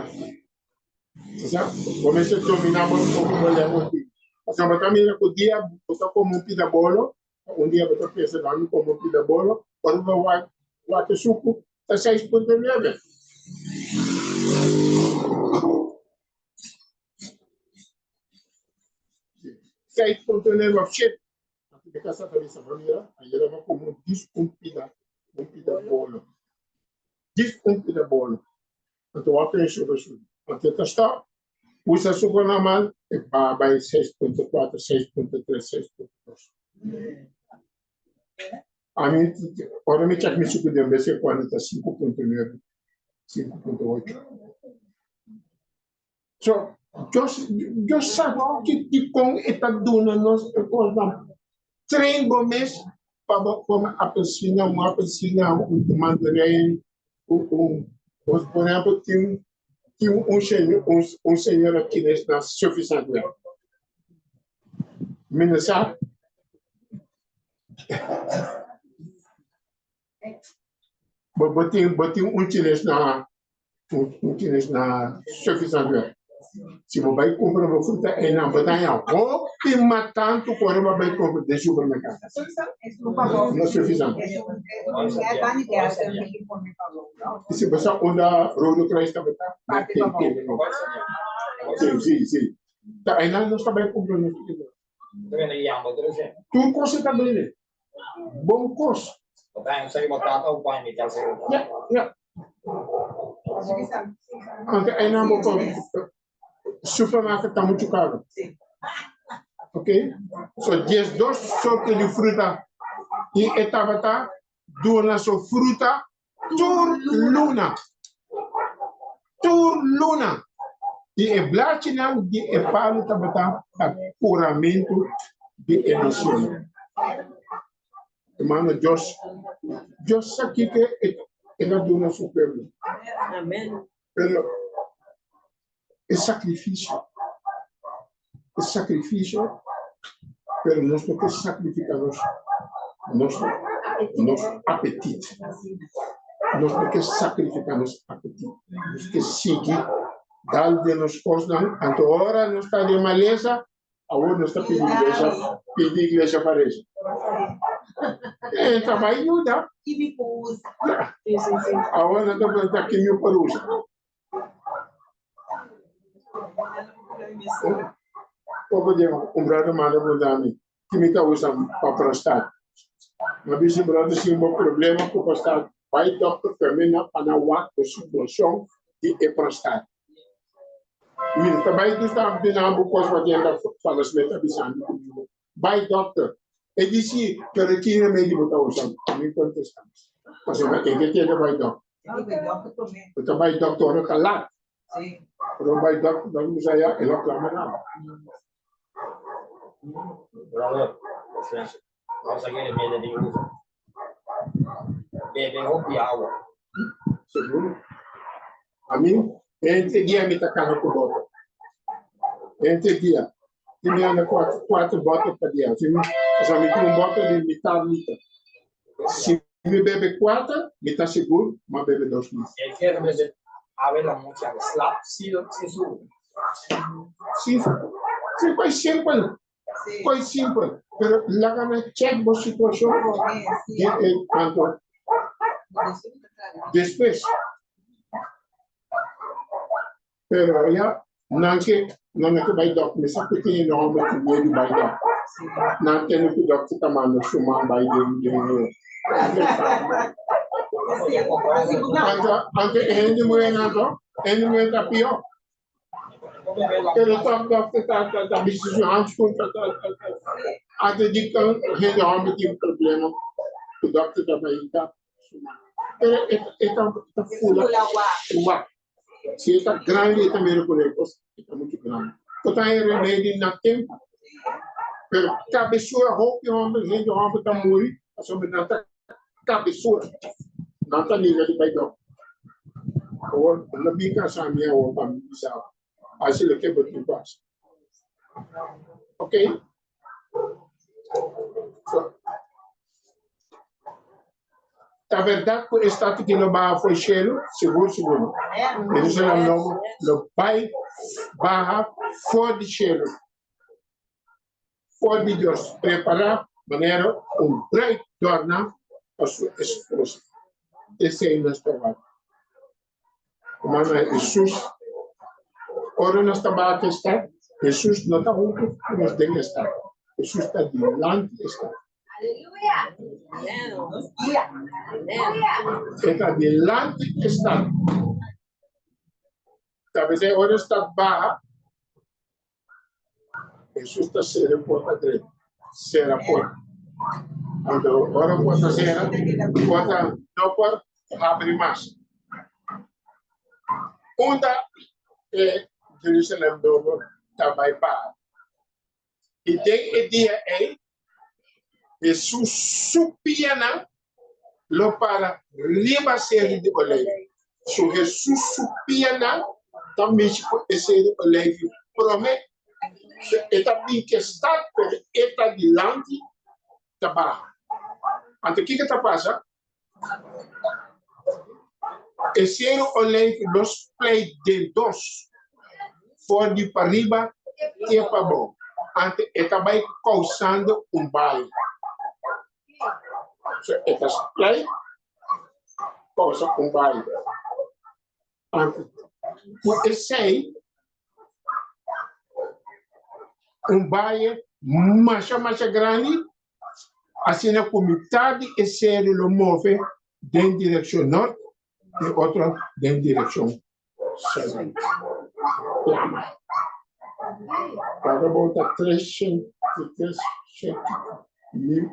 Speaker 1: Osea, bo mester dominá bo bo lengua aki. Pasobra bo ta mira ku dia bo ta kome un pida bolo, un dia bo ta pensa laga mi kome un pida bolo, ora bo wak wak e suku ta 6.9. 6.9 òf shete. Anto mi kasa ta bisa, bo mira, ayera bo a kome un dis un pida un pida bolo. Dis un pida bolo. Anto wak e suku subi. Anto ta stop, usa suku normal, e ba bai 6.4, 6.3, 6.2. Ami, ora mi check mi suku den bes en cuando ta 5.9, 5.8. So, Dios, Dios sa ki dikon e ta duna nos e kosnan. Train bo mes pa bo kome apelsina, un apelsina, un mandarijn, un, un, por ehempel, tin, tin un señor, un, un señora chines na Suffisant Weg. Mi no sa. Bo, bo tin, bo tin un chines na, un, un chines na Suffisant Weg. Si bo bai kumpra bo fruta einan, bo ta haña hopi mas tantu ku ora bo bai kumpra den supermerkado. Na Suffisant. I si bo sa unda Rode Kruis tabata, na ten kende no. Si, si, si. Ta einan nos ta bai kumpra nos fruta. Tur kos e ta bende. Bon kos. Ya, ya. Anto einan bo por supermarket ta muchu karu. Ok? So 12 sorto di fruta i e tabata duna su fruta tur luna. Tur luna. I e blachinan di e palu tabata pa kuramentu di e nashonnan. Hermano, Dios, Dios sa kiko e, e ta duna su pueblo.
Speaker 2: Amen.
Speaker 1: Pero e sakrifisio, e sakrifisio, pero nos no ke sakrifika nos, nos, nos apetit. Nos no ke sakrifika nos apetit. Nos ke sigui dal den nos kosnan. Anto ora nos ta den malesa, awor nos ta pidi iglesia, pidi iglesia pa resa. E ta bai yuda. Awor nan ta pregunta ki mi por usa. Poko dia un brother manda pregunta mi ki mi ta usa pa prostat. Mi a bisa brother si bo problema ku prostat bai dokter Fermina pa nan wak bo situashon di e prostat. Mi ta bai dus ta bina bo kos pa tienda falas mi ta bisa mi ku mi bai dokter. E di si pero ki remedi bo ta usa? Mi kontesta pasobra e ke tienda bai dokter. Bo ta bai dokter ora ta lat. Ora bo bai dokter dokter bisa ya e lo klama nada.
Speaker 3: Brother, nos a kere mede di usa. Bebe hopi awa.
Speaker 1: Seguro. Ami, entre dia mi ta kana ku boto. Entre dia. Ti mi anda kuater, kuater boto pa dia. Si mi, osea mi tin un boto di mitar liter. Si mi bebe kuater, mi ta sigur m'a bebe dos mas.
Speaker 3: E kere bebe awe la mucha slap si si su.
Speaker 1: Si, si koi simpel, koi simpel. Pero laga na check bo situashon di e anto despues. Pero ya nan ke nan a ke bai dòkter, mi sa ku tin e nòmber ku miedu bai dòkter. Nan tende ku dòkter ta manda su man bai den den Anto anto e hende muhé nan to, e hende muhé ta pió. Pero tòg dòkter ta ta ta bisti su hanskun ta ta ta ta. Anto di kan hende hòmber tin problema ku dòkter ta bai ta su man. Pero e e ta ta fula wak. Si e ta grandi e ta mira ku e kos e ta muchu grandi. Bo ta haña remedi na tempu. Pero kabesura hopi hòmber, hende hòmber ta muri pasobra nan ta kabesura. Nan ta ninga di bai dòkter. Awor no bin kansa mi awor pa mi bisa hasi loke bo tin ku hasi. Okay? So, Ta bèrdat ku e stat aki lo baha for shelu? Sigur, sigur no. Jerusalèm Nobo lo bai baha for di shelu, for di Dios, prepará manera un bruid dòrná pa su esposo. Esei nos ta wak. Hermano, Hesus, ora nos ta baha ku e stat, Hesus no ta huntu ku nos den e stat. Hesus ta dilanti e stat. E ta dilanti e stat. Ta pesei ora e stat baha, Hesus ta sera e porta drenta. Sera porta. Anto ora porta sera, porta no por habri mas. Unda e Jerusalem nobo ta bai baha? I den e dia ei, Hesus su pianan lo para riba Seru di Oleifi. So Hesus su pianan ta mishi ku e Seru di Oleifi promé. So e ta bin ku e stat, pero e ta dilanti ta baha. Anto kiko ta pasa? E Seru Oleifi lo spleit den dos, for di pariba te pabou. Anto e ta bai kousando un bai. So e ta spleit kousa un bai. Anto ku esei un bai masha masha grandi Asina ku mitad di e seru lo move den direkshon nort i otro den direkshon sùit. Plama. Kada bou ta 303 mil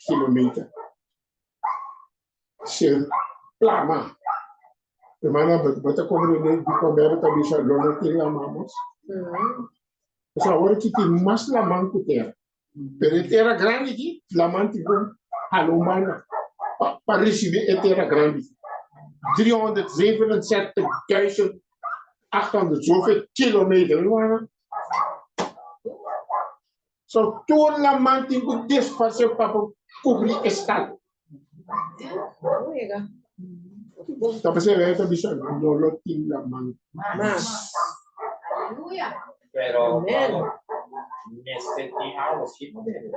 Speaker 1: kilometer. Seru plama. Hermano, bo ta komprende dikon Bijbel ta bisa lo no tin laman mas? Pasobra awor aki tin mas laman ku tera. Pero e tera grandi aki, laman tin ku hala un banda pa risibi e tera grandi aki. 377.800 zoveel kilometer. So tur laman tin ku desparse pa por kubri e stat. Ta p'esei Bijbel ta bisa no lo tin laman mas.
Speaker 3: Pero bueno, mester tin awa si pa bebe.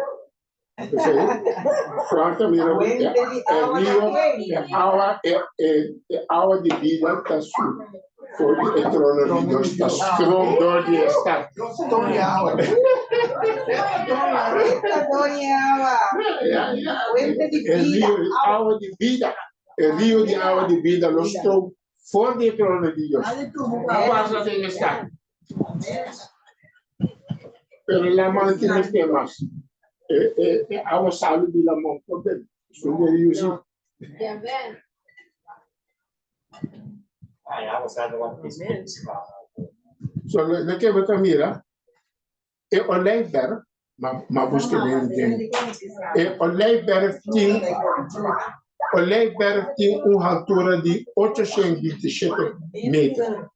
Speaker 1: P'esei Juan ta mira ku e rio, e awa, e awa di bida ta su for di e trono di Dios, ta stroom dor di e stat. E rio di awa di bida, e rio di awa di bida lo stroom for di e trono di Dios. Pasa den e stat. Pero laman tin mester mas. E, e, e awa salu di laman por bebe. Sun de riu si. So, lo ke bo ta mira, e olijfberg, ma, ma buska den, den, e olijfberg tin, olijfberg tin un altura di 827 meter.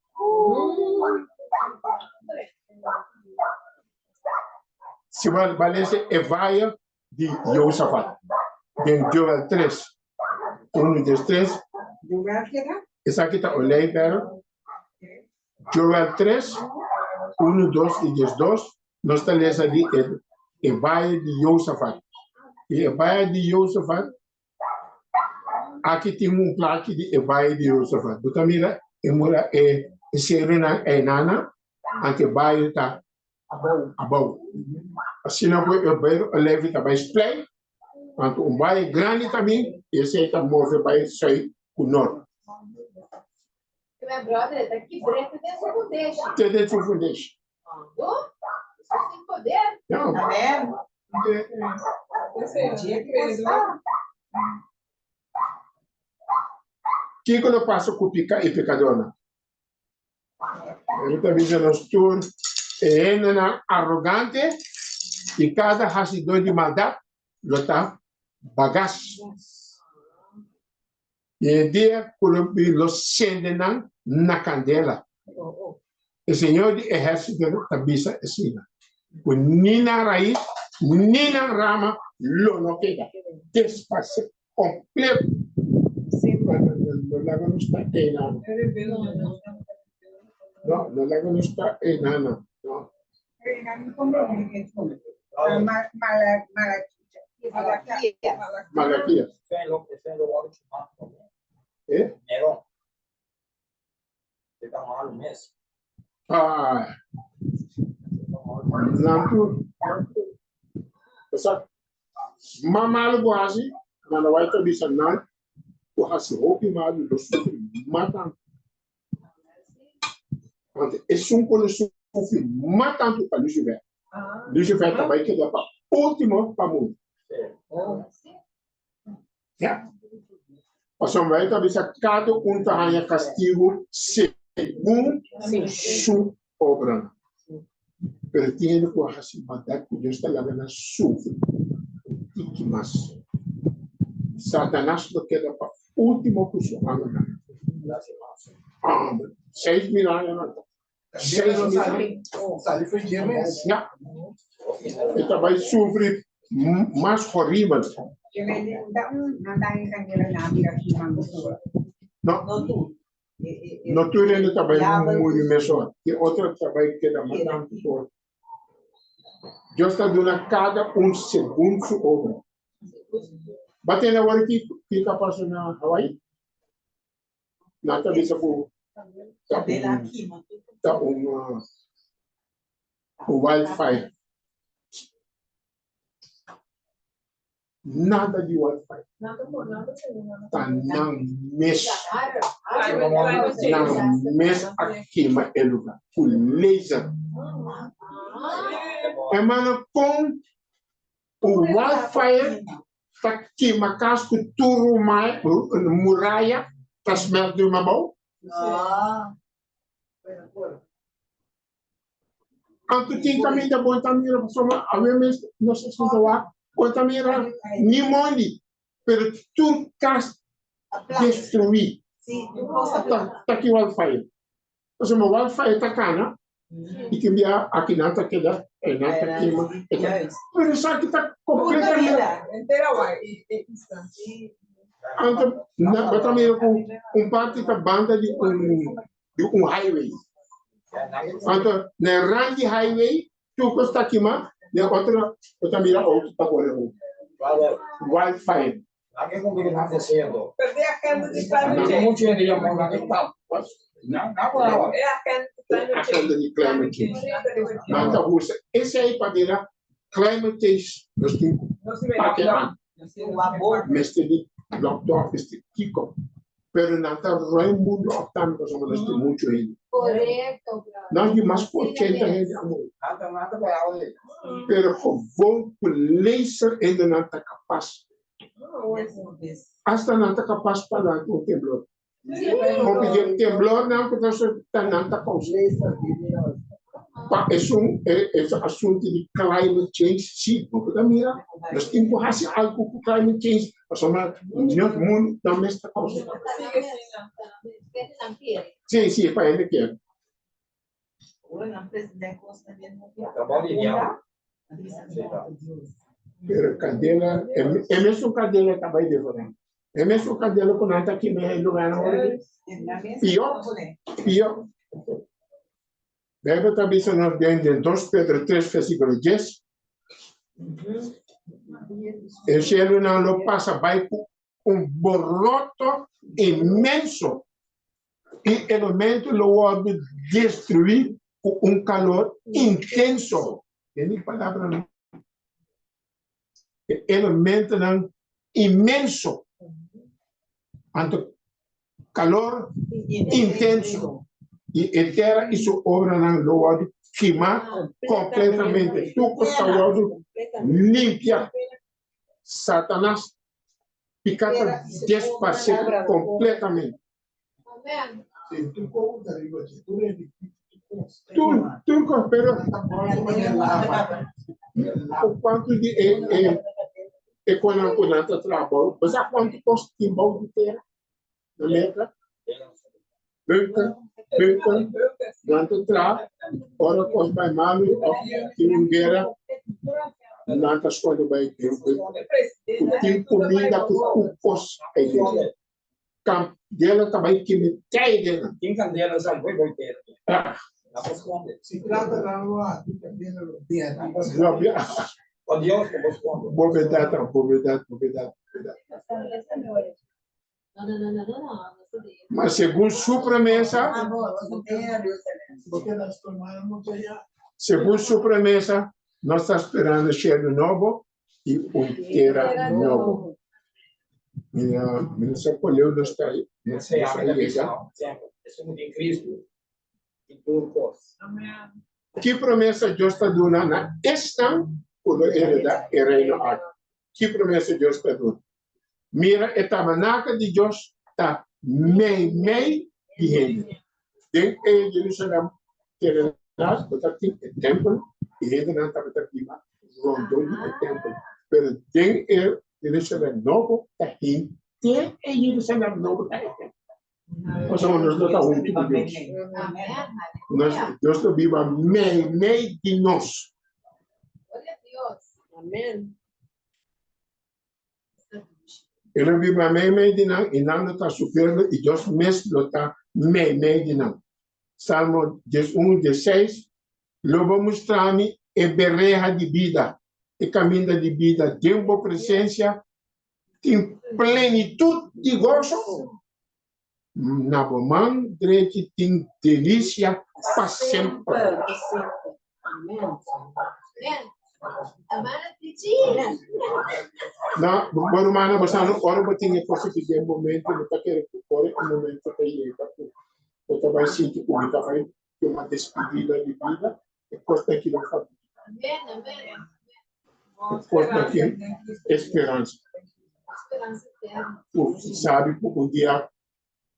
Speaker 1: Si bo ba lesa e vaye di Josafat den Joel 3, 1, 2, 3, esaki ta olijfberg. Joel 3, 1, 2 i 12, nos ta lesa di e, e vaye di Josafat. I e vaye di Josafat Aki tin un plachi di e Valle di Josafat. Bo ta mira e mura e serunan einana, anto e valle ta abou. Asina ku e Beru Olijfi ta bai splei, anto un valle grandi ta bin i esei ta move bai sùit ku nort.
Speaker 6: Mi brother, ta kibr'é te den su fundeshi.
Speaker 1: Te den su fundeshi. Kiko lo pasa ku pika i pekadornan? Lo ta bisa nos tur e hendenan arogante i kada hasidor di maldat lo ta bagas. I e dia ku lo bin lo sende nan na kandela. E Señor di ehérsito ta bisa asina, ku ni nan rais ni nan rama lo no keda, desparsé kompleto. No laga nos ta einan. No, no laga nos ta einan. No. Malaquías. Eh? Ah. Nan tur, nan tur. Basta, ma malu ku hasi, nan a bai ta bisa nan ku hasi hopi malu lo sufri mas tantu. Want esun ku lo sufri mas tantu ta Lucifer. Lucifer ta bai keda pa ultimo pa muri. Ja. Pasobra e ta bisa kada un ta haña kastigu segun su obranan. Pero tin hende ku a hasi maldat ku Dios ta laga nan sufri un tiki mas. Satanas lo keda pa ultimo ku su angelnan. Amen. 6000 aña nan ta. 6000 aña. Ja. E ta bai sufri mas horibel. No. No tur hende ta bai muri mesora. Tin otro ta bai keda mas tantu por. Dios ta duna kada un segun su obra. Ba tende awor ki ki ta pasa na Hawaii? Nan ta bisa ku ta un ta un wildfire. Nada di wildfire. Ta nan mes nan mes a kima e lugar ku laser. Hermano, kon un wildfire ta kima kas ku tur muraya ta smelt di un abou? Anto tin caminda bon ta mira pasobra awe mes nos a sinta wak bon ta mira ni mondi pero tur cas destrui ta ta ki wildfire pasobra wildfire ta cana y tin bia aki nan ta keda y nan ta kima pero esaki ta completamente anto bo ta mira cu un parti ta banda di un di un highway. Anto na e rand di highway tur kos ta kima, na e otro bo ta mira outo ta kore rond. Wildfire. Agenda di climate change. Nan ta usa esei pa bira climate change nos tin ku papia an. Mester di lockdown, mester kiko. Pero nan ta roi mundu op tambe pasobra nos tin muchu hende.
Speaker 6: Correcto, brother.
Speaker 1: Nos di mas ku 80 hende a muri. Pero gewoon ku laser hende nan ta kapas. Asta nan ta kapas pa lanta un temblor. Hopi di e temblornan ku ta nan ta kousa. Pa esun e asuntu di climate change si bo ta mira nos tin ku hasi algu ku climate change pasobra nos mundu nan mes ta kousa. Si si pa hende kier. Pero kandela e mesun kandela ta bai devorá e mesun kandela ku nan ta kima e lugarnan ora aki pió pió. Bijbel ta bisa nos den den 2 Pedro 3 versículo 10, E cielunan lo pasa bai cu un boroto inmenso y elemento lo wordo destrui cu un calor intenso. Den mi palabranan, e elementonan inmenso, anto calor intenso, y e tera y su obranan lo wordo kima completamente. Tur cos ta wordo limpia. Satanas pica ta desparce completamente. Tur, tur cos, pero cu cuanto di e, e, e conan cu nan ta traha bou, bo sa cuanto cos tin bou di tera na Merca? Bunker, bunker, nan ta traha ora cos bai malu of tin un guera, nan ta sconde bai bunker cu tin cuminda cu tur cos ei dentro. Kandela ta bai keme tijden.
Speaker 3: Tin kandela sa bai bai tera.
Speaker 1: Ah.
Speaker 3: Na por skonde.
Speaker 4: Si plata nan lo hasi, kandela lo bia.
Speaker 1: Lo bia.
Speaker 3: Pa Dios no por skonde.
Speaker 1: Bo berdad ta, bo berdad, bo berdad, bo berdad.
Speaker 6: No, no, no, no, no, no.
Speaker 1: Ma segun su promesa, segun su promesa, nos ta sperando shelu nobo i un tera nobo. Mi no sa cual leu nos ta nos a yega. Ki promesa Dios ta duna na esnan ku lo hereda e Reino aki? Ki promesa Dios ta duna? Mira, e tabernakel di Dios ta meimei di hende. Den e Jerusalem terenal bo ta tin e tempel i hendenan tabata biba rondó di e tempel. Pero den e Jerusalem nobo ta henter e Jerusalem nobo ta e tempel. Pasobra nos no ta huntu ku Dios. Nos, Dios ta biba meimei di nos.
Speaker 2: Amen.
Speaker 1: E lo biba meimei di nan i nan lo ta su pueblo i Dios mes lo ta meimei di nan. Salmo 11, 16 Lo bo mustra mi e bereha di bida, e kaminda di bida den bo presensia tin plenitut di goso, na bo man drechi tin delisia pa semper. Na, bo rumannan, bo sa no ora bo tin e cosa ki den bo mente, bo ta kere ku ora e momento ta yega ku bo ta bai sinti ku bo ta bai tuma despedida di bida, e cosnan ki lo fabrica. E cosnan ki e speransa. Ku sabi ku un dia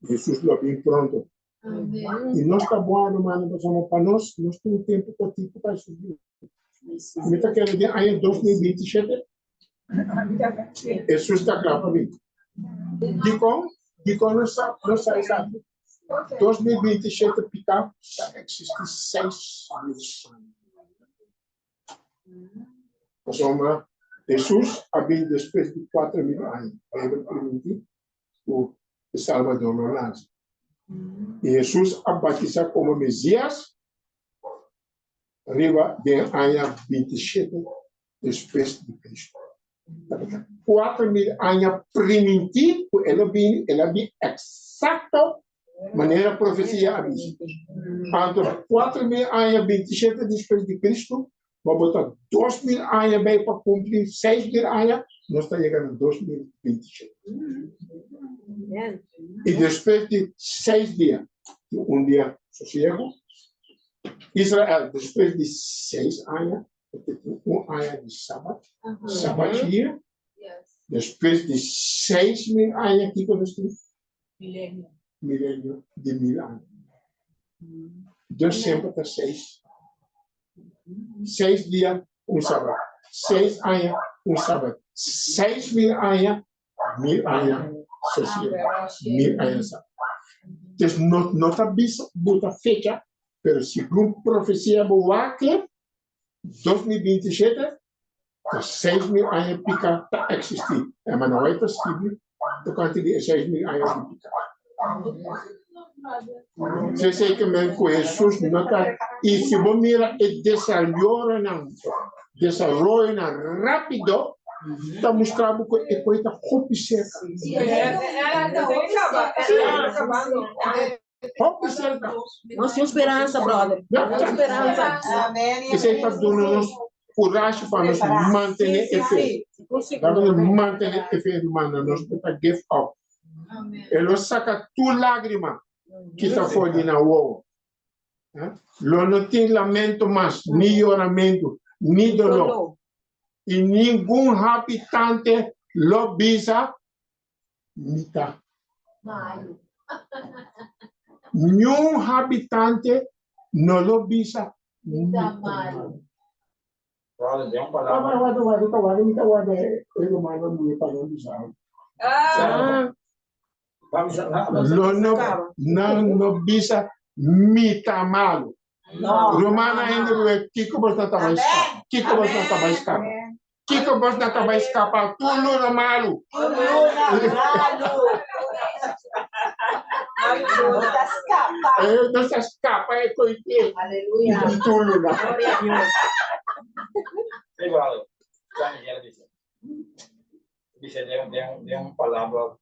Speaker 1: Jesus lo bin pronto. I nos ta bon rumannan pasobra pa nos, nos tin un tempu kortiku pa Jesus bin. Mi ta kere den aña 2027 Jesus ta kla pa bin. Dikon? Dikon nos sa nos sa esaki? 2027 pika ta eksisti 6,000 aña. Pasobra Hesus a bin despues di 4,000 aña. Beibel primintí ku e Salbador lo nase. I Hesus a batisá komo Mesias riba den aña 27 despues di Kristu. Tabata 4,000 aña primintí ku el a bini, el a bin eksakto manera profesia a bisa. Anto 4,000 aña 27 despues di Kristu, bo a bota 2,000 aña bay pa kumpli 6,000 aña, nos ta yega na 2027. I despues di 6 dia, di un dia sosiego, Israel despues di 6 aña, ta tin un aña di sabat, sabat year, despues di 6,000 aña kiko nos tin?
Speaker 6: Milenio.
Speaker 1: Milenio di 1000 aña. Dios semper ta 6. 6 dia, un sabat. 6 aña, un sabat. 6000 aña, 1000 aña sosiego. 1000 aña sabat. Entonces, no, no ta bisa buta fecha, pero segun profecia bo wak, 2027, ta 6000 aña pica ta existi. E Manaway ta skibi tocante di e 6000 aña di pica. Sesei ke men ku Hesus no ta i si bo mira e desaroyonan desaroyonan rápido ta mustra bo ku e koi ta hopi serka. Hopi serka.
Speaker 2: Nos tin speransa, brother. Nos tin speransa.
Speaker 1: Esei ta duna nos kurashi pa nos mantené e fe. Pa nos mantené e fe, rumannan. Nos no ta give up. E lo saka tur lágrima ki ta for di nan wowo. Lo no tin lamento mas, ni yoramentu, ni doló. I ningun habitante lo bisa, Mi ta.
Speaker 6: Malu.
Speaker 1: Niun habitante no lo bisa
Speaker 6: Mi ta malu.
Speaker 3: Brother, den un palabra.
Speaker 1: Warda, warda, warda, ta warda, mi ta warda e rumannan muhé pa nan bisa algu.
Speaker 2: Ah.
Speaker 1: Lo no, nan no bisa mi ta malu.
Speaker 5: No.
Speaker 1: Rumannan hende ruwe, kiko boso ta bai skapa? Kiko boso ta bai skapa? Kiko bos na ta bai skapa? Tur luna malu.
Speaker 5: Tur luna malu. No ta skapa.
Speaker 1: No ta skapa e koite.
Speaker 5: Aleluya.
Speaker 1: Di tur luna.
Speaker 5: Gloria a Dios.
Speaker 3: Sí, brother. San Miguel dice. Dice de un palabra.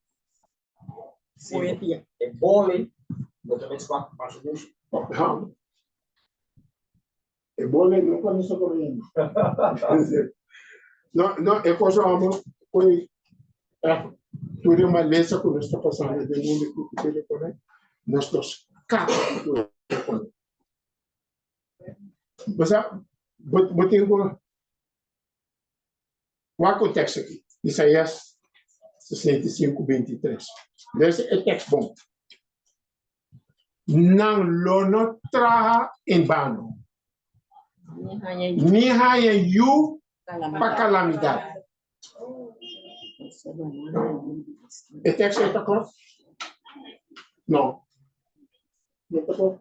Speaker 2: Poetia.
Speaker 3: E boli, no te ves más mucho.
Speaker 1: E bole no cuando está comiendo. No, no, e cosa amo, poi tur e malesa ku nos ta pasando den mundo ku ku tur e kone, nos lo skapa di tur e kone. Bo sa, bo, bo tin ku wak un tekst aki, Isaías 65, 23. Lesa e tekst bon. Nan lo no traha en bano, ni haña yu pa kalamidat. E tekst ei ta kla? No. No ta kla.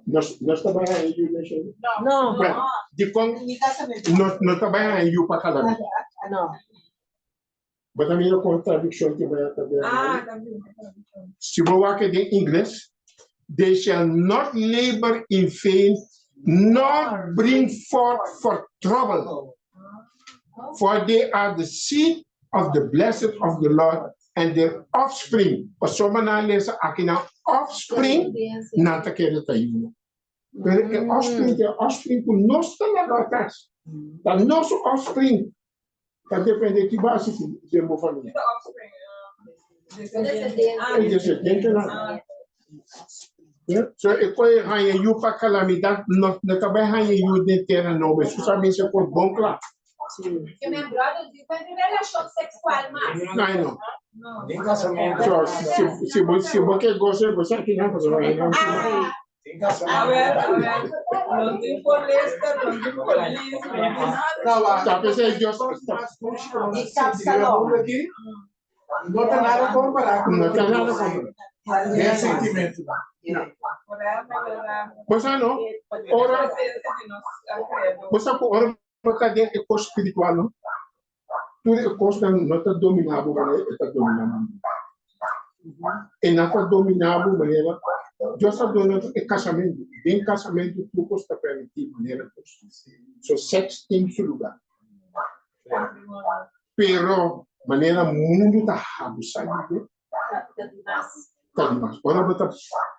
Speaker 1: Nos, nos ta bai haña yu den shelu?
Speaker 2: No.
Speaker 1: Bueno, dikon nos no ta bai haña yu pa kalamidat?
Speaker 2: No.
Speaker 1: Bo ta mira kon tradukshon tin bai ta
Speaker 7: Ah, también.
Speaker 1: Si bo wak den ingles, they shall not labor in vain, nor bring forth for trouble. For they are the seed of the blessed of the Lord and their offspring. Pasobra nan lesa aki nan offspring, nan ta kere ta yunan. Pero e offspring ta e offspring ku nos ta laga atras. Ta nos offspring ta depende ki base si den bo famia. E descendentenan. So e koe haña yu pa kalamidat no no ta bai haña yu den tera nobo. Eso sa bisa por bon kla.
Speaker 6: Ke men brother di pa relashon seksual mas.
Speaker 1: Ai no.
Speaker 3: Tin casamentu.
Speaker 1: So si si bo si bo ke gosa bo sa kinan pasobra ai no.
Speaker 3: Tin casamentu.
Speaker 7: A ver, a ver. No tin polester, no tin polis, no tin nada.
Speaker 1: Ta p'esei Dios
Speaker 5: Di Kapsalon.
Speaker 4: No ta nada kompará ku
Speaker 1: No ta nada kompará.
Speaker 4: Den sentimentu.
Speaker 1: Bo sa no, ora bo sa ku ora bo ta den e kos spiritual no, tur e kosnan no ta dominá bo manera e ta dominá mundu. E no ta dominá bo manera Dios a duna e kasamentu. Den kasamentu tur kos ta permití manera Dios. So sèks tin su lugá. Pero manera mundu ta habusá di dje ta dimas. Ora bo ta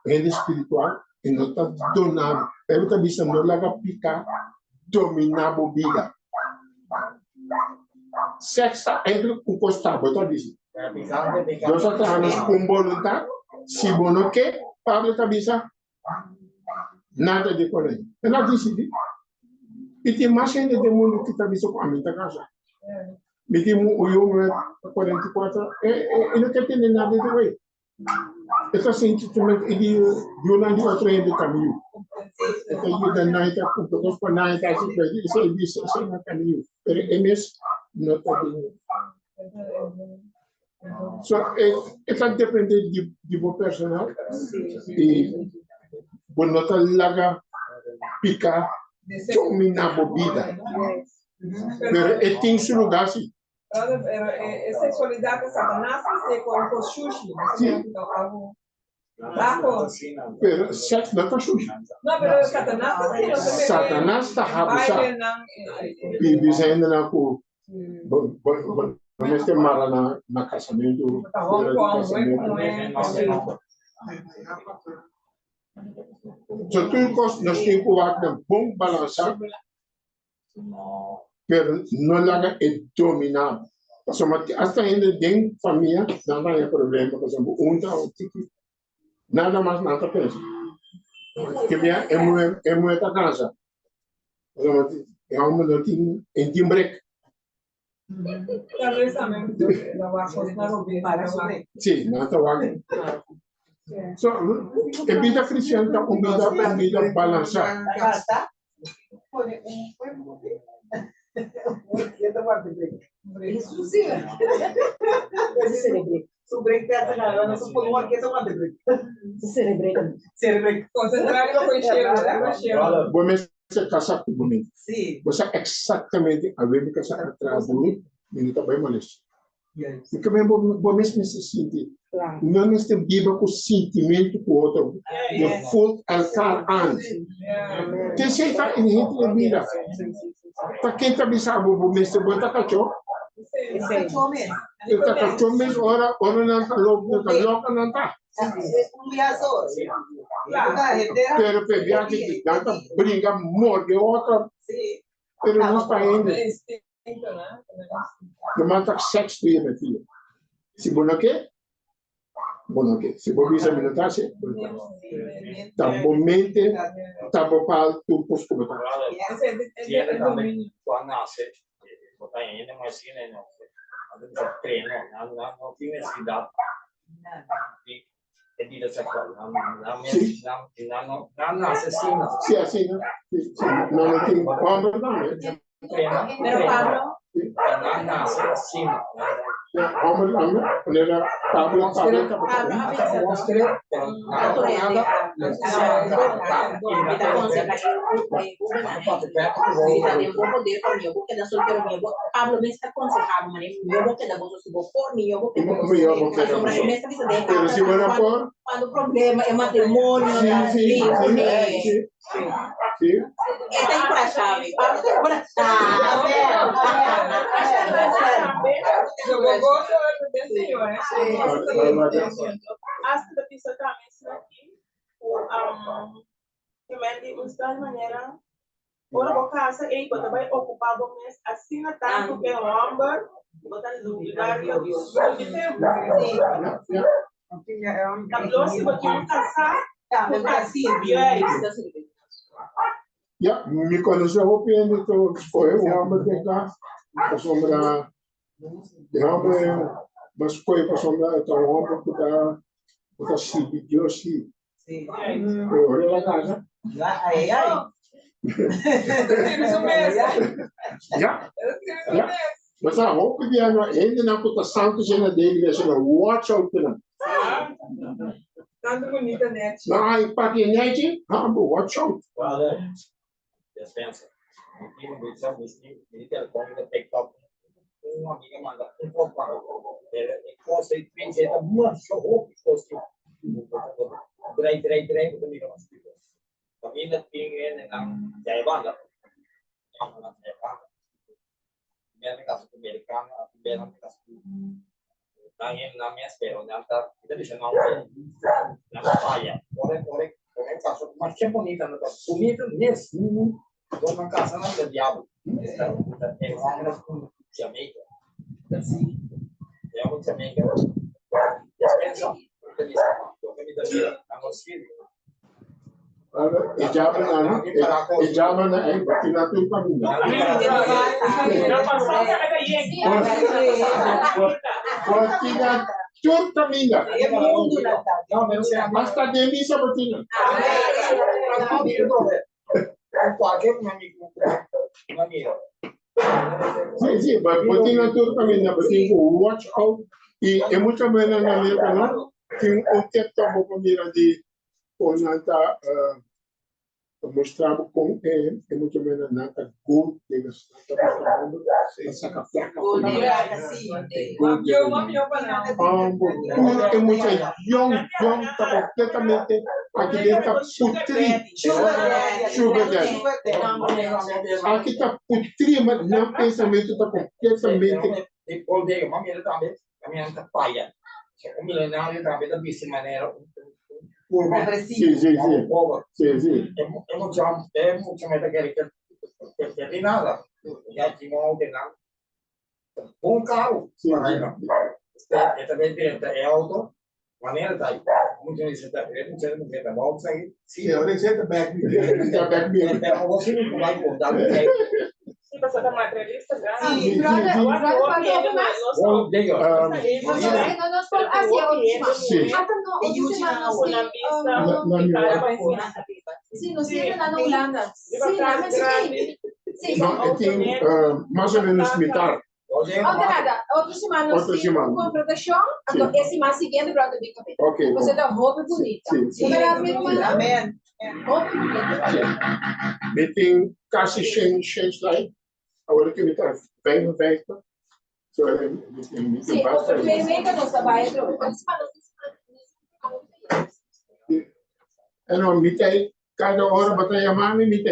Speaker 1: hende spiritual e no ta dona bo. Bijbel ta bisa no laga piká dominá bo bida. Sèks ta eindelijk un kos ta bo ta bisa. Dios a traha nos ku un boluntat, si bo no ke, Pablo ta bisa, nada di konei. El a disidí. I tin mas hende den mundu ki ta bisa ku ami ta kasa. Mi tin un yu muhé ta 44, e e no ke tende nada di wei. E ta sinti tumen e di yunan di otro hende ta mi yu. E ta yuda nan, e ta kumpra kos pa nan, e ta hasi kos. Esei bisa, esei no ta mi yu. Pero e mes no ta den. So e e ta depende di di bo personal i bo no ta laga piká domina bo bida. Pero e tin su lugá si.
Speaker 7: Pero e sexualidad ta Satanás ta con con shushi.
Speaker 1: Sí.
Speaker 7: Bajo.
Speaker 1: Pero seks no ta shushi.
Speaker 7: No, pero Satanás ta haciendo
Speaker 1: Satanás ta habusá. I bisa hendenan ku bo bo bo no mester mara na na kasamentu, fuera di kasamentu. So tur kos nos tin ku wak nan bon balansá. Pero no laga e dominá bo. Pasobra hasta hende den famia nan ta haña problema pasobra un ta un tiki nada mas nan ta pensa. Ke bia e muhé e muhé ta kansa pasobra e hòmber no tin e tin brek. Sí, nan ta wak. So, e bida kristian ta un bida un bida balansá.
Speaker 5: Su break test na no su por un orkesta wante break.
Speaker 2: Cerebrek.
Speaker 5: Cerebrek.
Speaker 7: Concentrá riba con shero, riba shero.
Speaker 1: Bo mester kasa ku bo mente.
Speaker 5: Sí.
Speaker 1: Bo sa eksaktamente awe mi kasa atras di mi, mi no ta bai molestia.
Speaker 5: Juist.
Speaker 1: Mi ke bo bo mes mester sinti.
Speaker 2: Claro.
Speaker 1: No mester biba ku sintimentu ku otro. Je voelt elkaar aan.
Speaker 7: Yeah.
Speaker 1: Te esei ta inherente den bida. Ta ken ta bisa bo bo mester bo ta kachó?
Speaker 5: Esei. Kachó mes.
Speaker 1: E ta kachó mes ora ora nan ta lok nan ta loka nan ta.
Speaker 5: Un bia so.
Speaker 1: Pero pe bia ki nan ta bringa morde otro.
Speaker 5: Sí.
Speaker 1: Pero nos ta hende.
Speaker 7: Instinto, no?
Speaker 1: No mata seks ku e metido. Si bo no ke, bo no ke. Si bo bisa mi no ta hasi, bo no ta hasi. Ta bo mente, ta bo pal tur kos ku bo ta hasi.
Speaker 3: Si hende tambe ku a nase, bo ta hende mas asina no, nan ta bisa treno, nan no tin nesesidat di e bida seksual, nan nan mes nan no nan nase asina.
Speaker 1: Si asina, si si nan no tin homber tambe.
Speaker 3: Treno,
Speaker 2: Pero Pablo,
Speaker 3: nan nase asina.
Speaker 1: Ja, homber tambe, manera Pablo, Pablo tabata.
Speaker 2: Pablo a bisa
Speaker 3: Nos
Speaker 2: toch?
Speaker 3: cree, pero nada, nada.
Speaker 2: Mi ta aconseha e hóbennan, si ta den bo poder pa mihó bo keda soltero, mihó bo, Pablo mes ta aconseha bo manera mihó bo keda boso si bo por, mihó bo keda boso.
Speaker 1: Mihó bo keda
Speaker 2: Pasobra
Speaker 1: boso.
Speaker 2: e mes ta bisa den
Speaker 1: Pero
Speaker 2: carta
Speaker 1: si bo no
Speaker 2: cuando,
Speaker 1: por,
Speaker 2: cuando problema e matrimonio
Speaker 1: sí,
Speaker 2: ta
Speaker 1: sí,
Speaker 2: bin
Speaker 1: sí,
Speaker 2: kuné.
Speaker 1: sí, sí.
Speaker 2: E ta enkurashá mi, Pablo ta enkurashá mi.
Speaker 7: Yo gozo den Señor, eh. Hasta ta bisa tambe esaki ku ke men di un tal manera ora bo kasa ei bo ta bai okupá bo mes asina tantu ku e hòmber bo ta lubidá riba Dios. Ta blo si bo tin un kasá ku ta sirbi.
Speaker 1: Ya, mi konosé hopi hende ku skohe un hòmber den kas pasobra e hòmber mas skohe pasobra e ta un hòmber ku ta ku ta sirbi Dios sí. Pero ora el a kasa. Ya, ya. Bo sa hopi bia no hendenan ku ta santu asina den iglesia no watch out ku nan.
Speaker 7: Tantu bunita nechi.
Speaker 1: Nan a impaki e nechi, ha bo watch out.
Speaker 3: Brother, despensa. Mi tin bisa mi mi telefon ta picked up. Un amiga manda un kos pa mi. Pero e kos ei pinche ta masha hopi kos ki drai drai drai bo ta mira mas kiko. Kaminda tin hendenan djai banda. Yama nan djai banda. Primero mi casa cu americano, a primero mi casa cu nan hende nan mes, pero nan ta, mi ta bisa nan nan ta faya. Ora ora ora e casa masha bonita, nan ta bonita mes, dor nan casa nan ta diablo. E homber cu Jamaica. E homber Jamaica, despensa, mi ta bisa, loke mi ta mira, nan no sirbi.
Speaker 1: E djabenan, e djabenan ei bati na tur kaminda. Bati na tur kaminda. Hasta den misa bati na. Sí, sí, bati na tur kaminda, bo tin ku watch out. I e mucha buena na Merka no, tin un TikTok bo por mira di Kon nan ta mustra bo kon e e mucha mena nan ta gold diggers, nan ta buska homber pa saka plaka for nan. Gold diggers. Homber, tur e mucha yong yong ta completamente aki den ta putri. Sugar daddy. Aki ta putri, ma nan pensamentu ta completamente.
Speaker 3: Gold digger, mami tambe También ta falla. Un milenario tambe ta bisti manera un curva.
Speaker 1: Sí, sí, sí. Sí, sí.
Speaker 3: E mucha e mucha meta kere ke ke di nada. Ya ki mo ke nan. Bon carro.
Speaker 1: Sí, sí.
Speaker 3: Este e ta bay drenta e auto manera ta mucha dice ta e mucha mucha ta bou sa.
Speaker 4: Sí, ahora dice ta back me.
Speaker 1: Ta back me.
Speaker 3: Pero vos sí no vai contar que
Speaker 7: Sí, pasó ta materialista grandi.
Speaker 6: Sí, brother, brother, falta algo mas?
Speaker 3: Gold digger.
Speaker 6: No nos por hacia otro
Speaker 1: Sí.
Speaker 6: Hasta no, otro semana nos tin, Sí, nos tin na Holanda. Sí, na sí. Sí.
Speaker 1: No, e tin mas o menos mitar.
Speaker 6: Otro nada, otro siman nos
Speaker 1: Otro
Speaker 6: tin
Speaker 1: siman.
Speaker 6: un konfrontashon, anto e siman siguiente brother bin kabe.
Speaker 1: Ok, bon.
Speaker 6: Pasobra ta hopi bunita.
Speaker 1: Sí, sí.
Speaker 6: No berdad mi rumannan?
Speaker 5: Amen.
Speaker 6: Hopi bunita.
Speaker 1: Sí. Mi tin kasi shen, shen slide. Awor ku mi ta 55. So, mi tin, mi tin
Speaker 6: Sí,
Speaker 1: basta.
Speaker 6: otro twee weken nos ta bai atrobe. Otro siman nos tin siman, nos tin programa hopi ta yega.
Speaker 1: En no, mi ta kada ora bo ta yama mi, mi ta.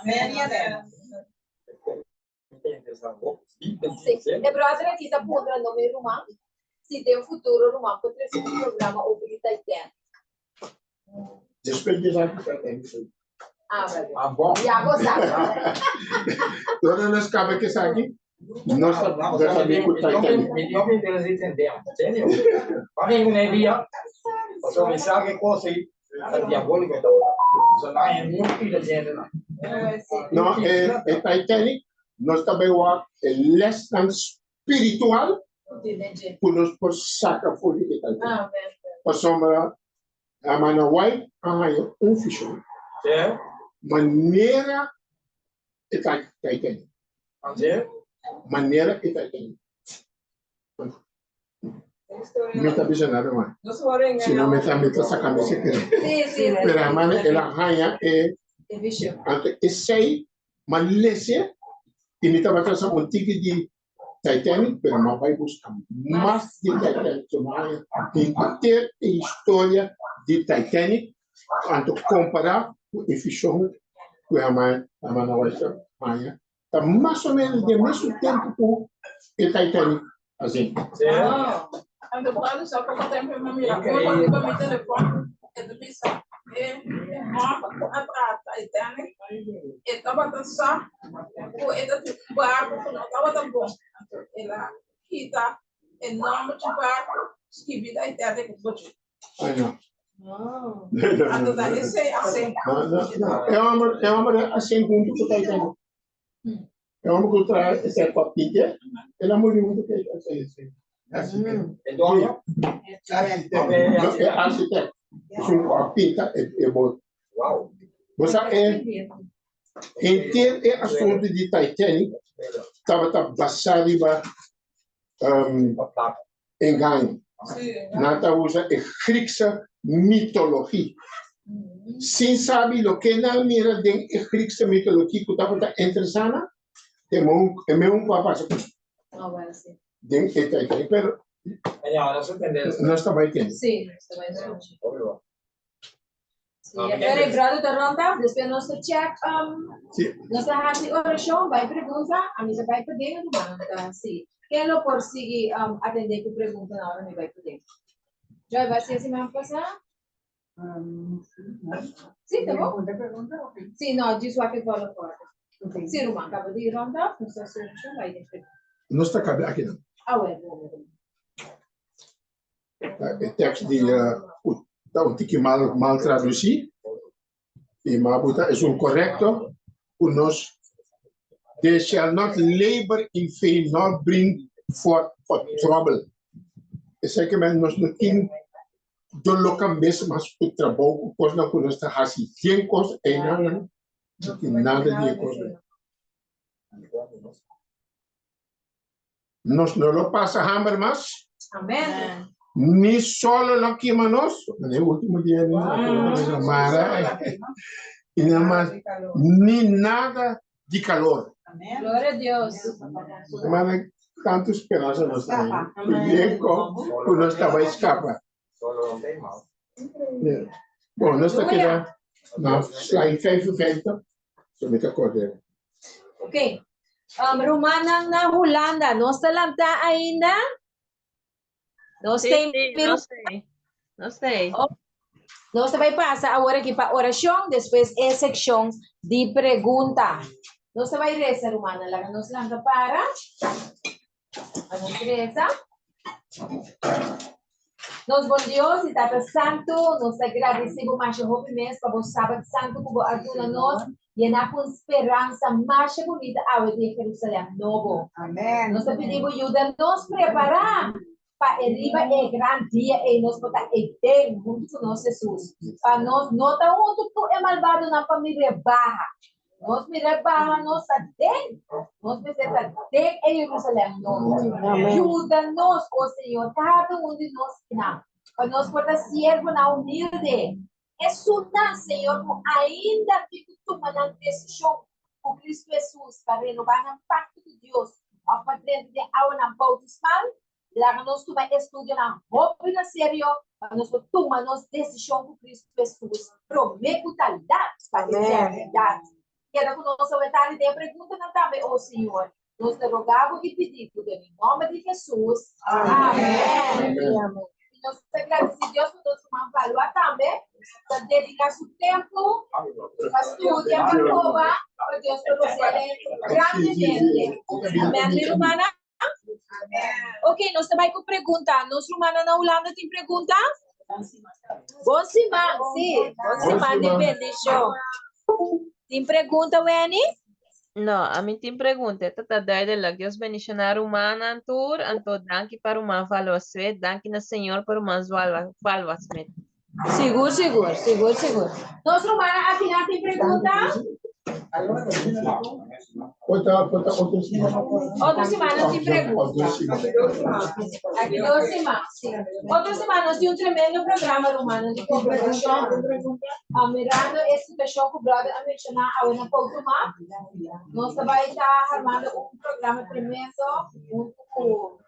Speaker 5: Amen y amen.
Speaker 6: Sí, e brother aki ta puntra no mi ruman si den futuro ruman por trese un programa over di Titanic.
Speaker 1: Despues di esaki Titanic so.
Speaker 6: Ah, bueno.
Speaker 3: Ah, bon.
Speaker 6: Ya bo sa.
Speaker 1: Ora nos kaba ku esaki, nos ta nos ta bin ku Titanic.
Speaker 3: Mi no me interesa entender, serio. Pa mi un dia, pasobra mi sa ke kos ei ta diabóliko ta ora. So nan e no pida gente nan.
Speaker 1: No, e e Titanic nos ta bai wak e lesnan spiritual ku nos por saka for di e Titanic.
Speaker 6: Amen.
Speaker 1: Pasobra Hermana White a haña un vishon
Speaker 3: Sí,
Speaker 1: manera e Titanic.
Speaker 3: sí.
Speaker 1: Manera e Titanic. Mi ta bisa nada mas. Si no mi ta mi ta saka mi sekreto.
Speaker 6: Sí, sí, sí.
Speaker 1: Pero hermana el a haña e
Speaker 6: E vision.
Speaker 1: anto esei m'a lese i mi tabata sa un tiki di Titanic pero m'a bai buska mas di Titanic. So m'a haña henter e historia di Titanic anto kompara ku e vision ku hermana hermana White a haña Ta mas o menos den mesun tempu ku e Titanic a zinki.
Speaker 3: Sí.
Speaker 7: Anto cuando sa poco tempo mi mira un riba mi telefon e ta bisa e e homber cu a traha Titanic e tabata sa cu e ta tin un barco cu no tabata bon anto el a kita e nomber dje barco skibi Titanic riba dje.
Speaker 1: Ay no.
Speaker 6: Oh.
Speaker 7: Anto ta esei a senka.
Speaker 1: No, no, no. E homber, e homber a sink huntu ku Titanic. E homber ku traha esei papite, el a muri huntu ku esei.
Speaker 3: E doño?
Speaker 1: No, e architect. Esun ku a pinta e, e boot.
Speaker 3: Wow.
Speaker 1: Bo sa e henter e asuntu di Titanic tabata basá riba um, engaño. Nan ta usa e Griekse mitologie. Sin sabi loke nan mira den e Griekse mitologie ku tabata interesá nan, e meun ku a pasa ku
Speaker 6: Ah, bueno, sí.
Speaker 1: den e Titanic. Pero nos ta bai tende.
Speaker 6: Sí, nos ta bai tende. Sí, e grado ta ronda, despues nos ta check, um,
Speaker 1: Sí.
Speaker 6: nos ta hasi orashon, bai pregunta, a mi ta bai paden, rumannan ta sigui. Ken lo por sigui um, atendé ku preguntanan ora mi bai paden? Joy, bai siña siman pasá?
Speaker 5: Um, sí, no.
Speaker 6: Sí, ta bon?
Speaker 5: Pregunta, pregunta, ok.
Speaker 6: Sí, no, djis wak e follow up.
Speaker 5: Ok.
Speaker 6: Sí, ruman, kaba di ronda, nos ta hasi orashon, bai den pregunta.
Speaker 1: Nos ta kabe akinan.
Speaker 6: Ah, well, bon, bon.
Speaker 1: E tekst di ta un tiki mal mal tradusí i ma bo ta esun korekto ku nos they shall not labor in vain nor bring forth for trouble. Esei ke men nos no tin doló kabes mas ku trabou ku kosnan ku nos ta hasi yen kos einan no tin nada di e kosnan. Nos no lo pasa hamber mas.
Speaker 6: Amen.
Speaker 1: Ni solo lo kima nos. En último dia ni mara. Y nada más, ni nada de calor.
Speaker 5: Amén.
Speaker 6: Gloria a Dios.
Speaker 1: Hermana, tanto esperanza nos tem. Bien con ku nos taba escapa.
Speaker 3: Solo no tem mal.
Speaker 1: Yeah. Bom, nos ta keda na slide 55. So mi ta korde.
Speaker 6: Ok. Um, rumannan na Hulanda, nos ta lanta ainda? Nos
Speaker 8: Sí,
Speaker 6: tem
Speaker 8: sí, no sé. No sé.
Speaker 6: Oh. Nos ta bai pasa awor aki pa orashon, despues e sekshon di pregunta. Nos ta bai resa, rumannan. Laga nos lanta para. Pa nos resa. Nos bon Dios y Tata Santu, nos ta gradeci bo masha hopi mes pa bo Sabat Santu cu bo a duna nos, yena cu un speransa masha bunita awe di e Jerusalem nobo.
Speaker 5: Amen.
Speaker 6: Nos ta pidi bo yuda nos prepara pa e riba e gran dia ei nos por ta eden huntu cu nos Jesus, pa nos no ta huntu cu e malbadonan pa mira e baha. Nos mira baha nos ta den. Nos mester ta den e Jerusalem nobo. Yuda nos, o Señor, kada un di nos kinan, pa nos por ta siervonan humilde. Esunnan, Señor, ku ainda tin ku tuma nan desishon ku Kristu Hesus pa renobá nan pakto ku Dios òf pa drenta den awanan boutismal, Laga nos tuma e estudionan hopi na serio pa nos por tuma nos desishon ku Kristu Hesus promé ku ta lat pa eternidat. Keda ku nos awe tardi den e preguntanan tambe, O Señor. Nos ta roga bo i pidi bo den e nòmber di Hesus. Amèn. I nos ta gradisí Dios pa nos ruman Valois tambe ta dediká su tempu pa studia, pa proba, pa Dios por us'é grandemente. Amèn, mi rumannan. Ok, nos ta bai ku pregunta. Nos rumannan na Hulanda tin pregunta? Bon siman, sí. Bon siman di bendishon. Tin pregunta, Wenny?
Speaker 8: No, ami tin pregunta. E ta ta duidelijk. Dios bendiciona rumannan tur. Anto danki pa ruman Valwa Smith. Danki na Señor pa ruman Valwa Smith.
Speaker 6: Sigur, sigur, sigur, sigur. Nos rumannan akinan tin pregunta?
Speaker 1: Ota, ota, otro siman.
Speaker 6: Otro siman nos tin pregunta. Aki dos siman, sí. Otro siman nos tin un tremendo programa, rumannan, di konfrontashon. Ah, mirando e situashon ku brother a menshoná awe na Poutuma, nos ta bai ta armando un programa tremendo huntu ku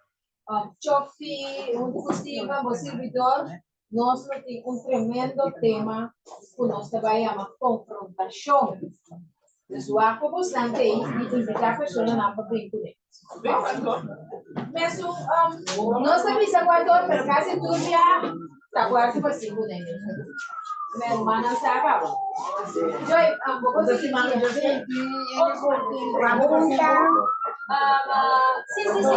Speaker 6: Chofi, huntu ku Steven, bo sirbidor. Nos lo tin un tremendo tema ku nos ta bai yama konfrontashon. Dus wak ku bosnan ta ei i invitá personanan pa bin kuné. Mesun, nos ta bisa kuator, pero kasi tur bia ta kuarto pa sinku den. Mi rumannan sa kaba. Joy, bo por sigui Pregunta? Sí, sí, sí.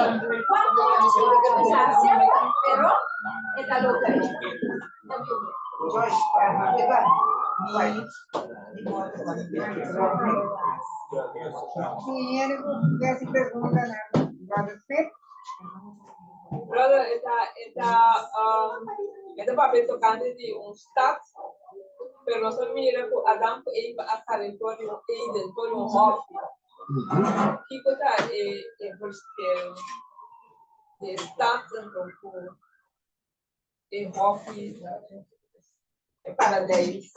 Speaker 6: Kuarto pa kuminsá semper, pero e ta loke.
Speaker 7: Brother, e ta, e ta, um, e ta papia tocante di un stad, pero nos a mira cu Adam cu Eva a sali for di un Eden, for di un hoffi. Kiko ta e, e verschil di e stad anto cu e hoffi, e paradijs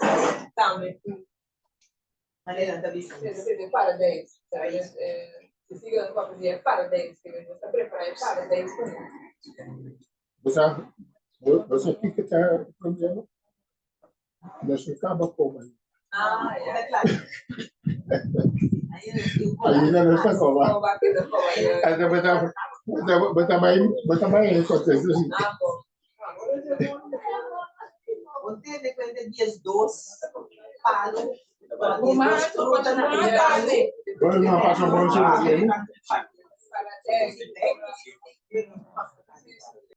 Speaker 7: tambe cu
Speaker 5: Manera nan ta bisa.
Speaker 7: Sí, sí, e paradijs. Si sigue nan papia di e paradijs, que Dios ta prepara e paradijs pa nos.
Speaker 1: Bo sa, bo sa kiko ta e problema? Nos no kaba koma.
Speaker 7: Ah, ya.
Speaker 5: Ta claro.
Speaker 1: Ainda no ta koma.
Speaker 7: Koma keda koma, ya.
Speaker 1: Anto bo ta, bo ta, bo ta bai, bo ta bai en konteksto si.
Speaker 7: Ah, bon.
Speaker 5: Bo tene kuenta 12 palo, 12 fruta na e palo.
Speaker 1: Bueno, no pasa bon si no tiene.
Speaker 7: Paradijs.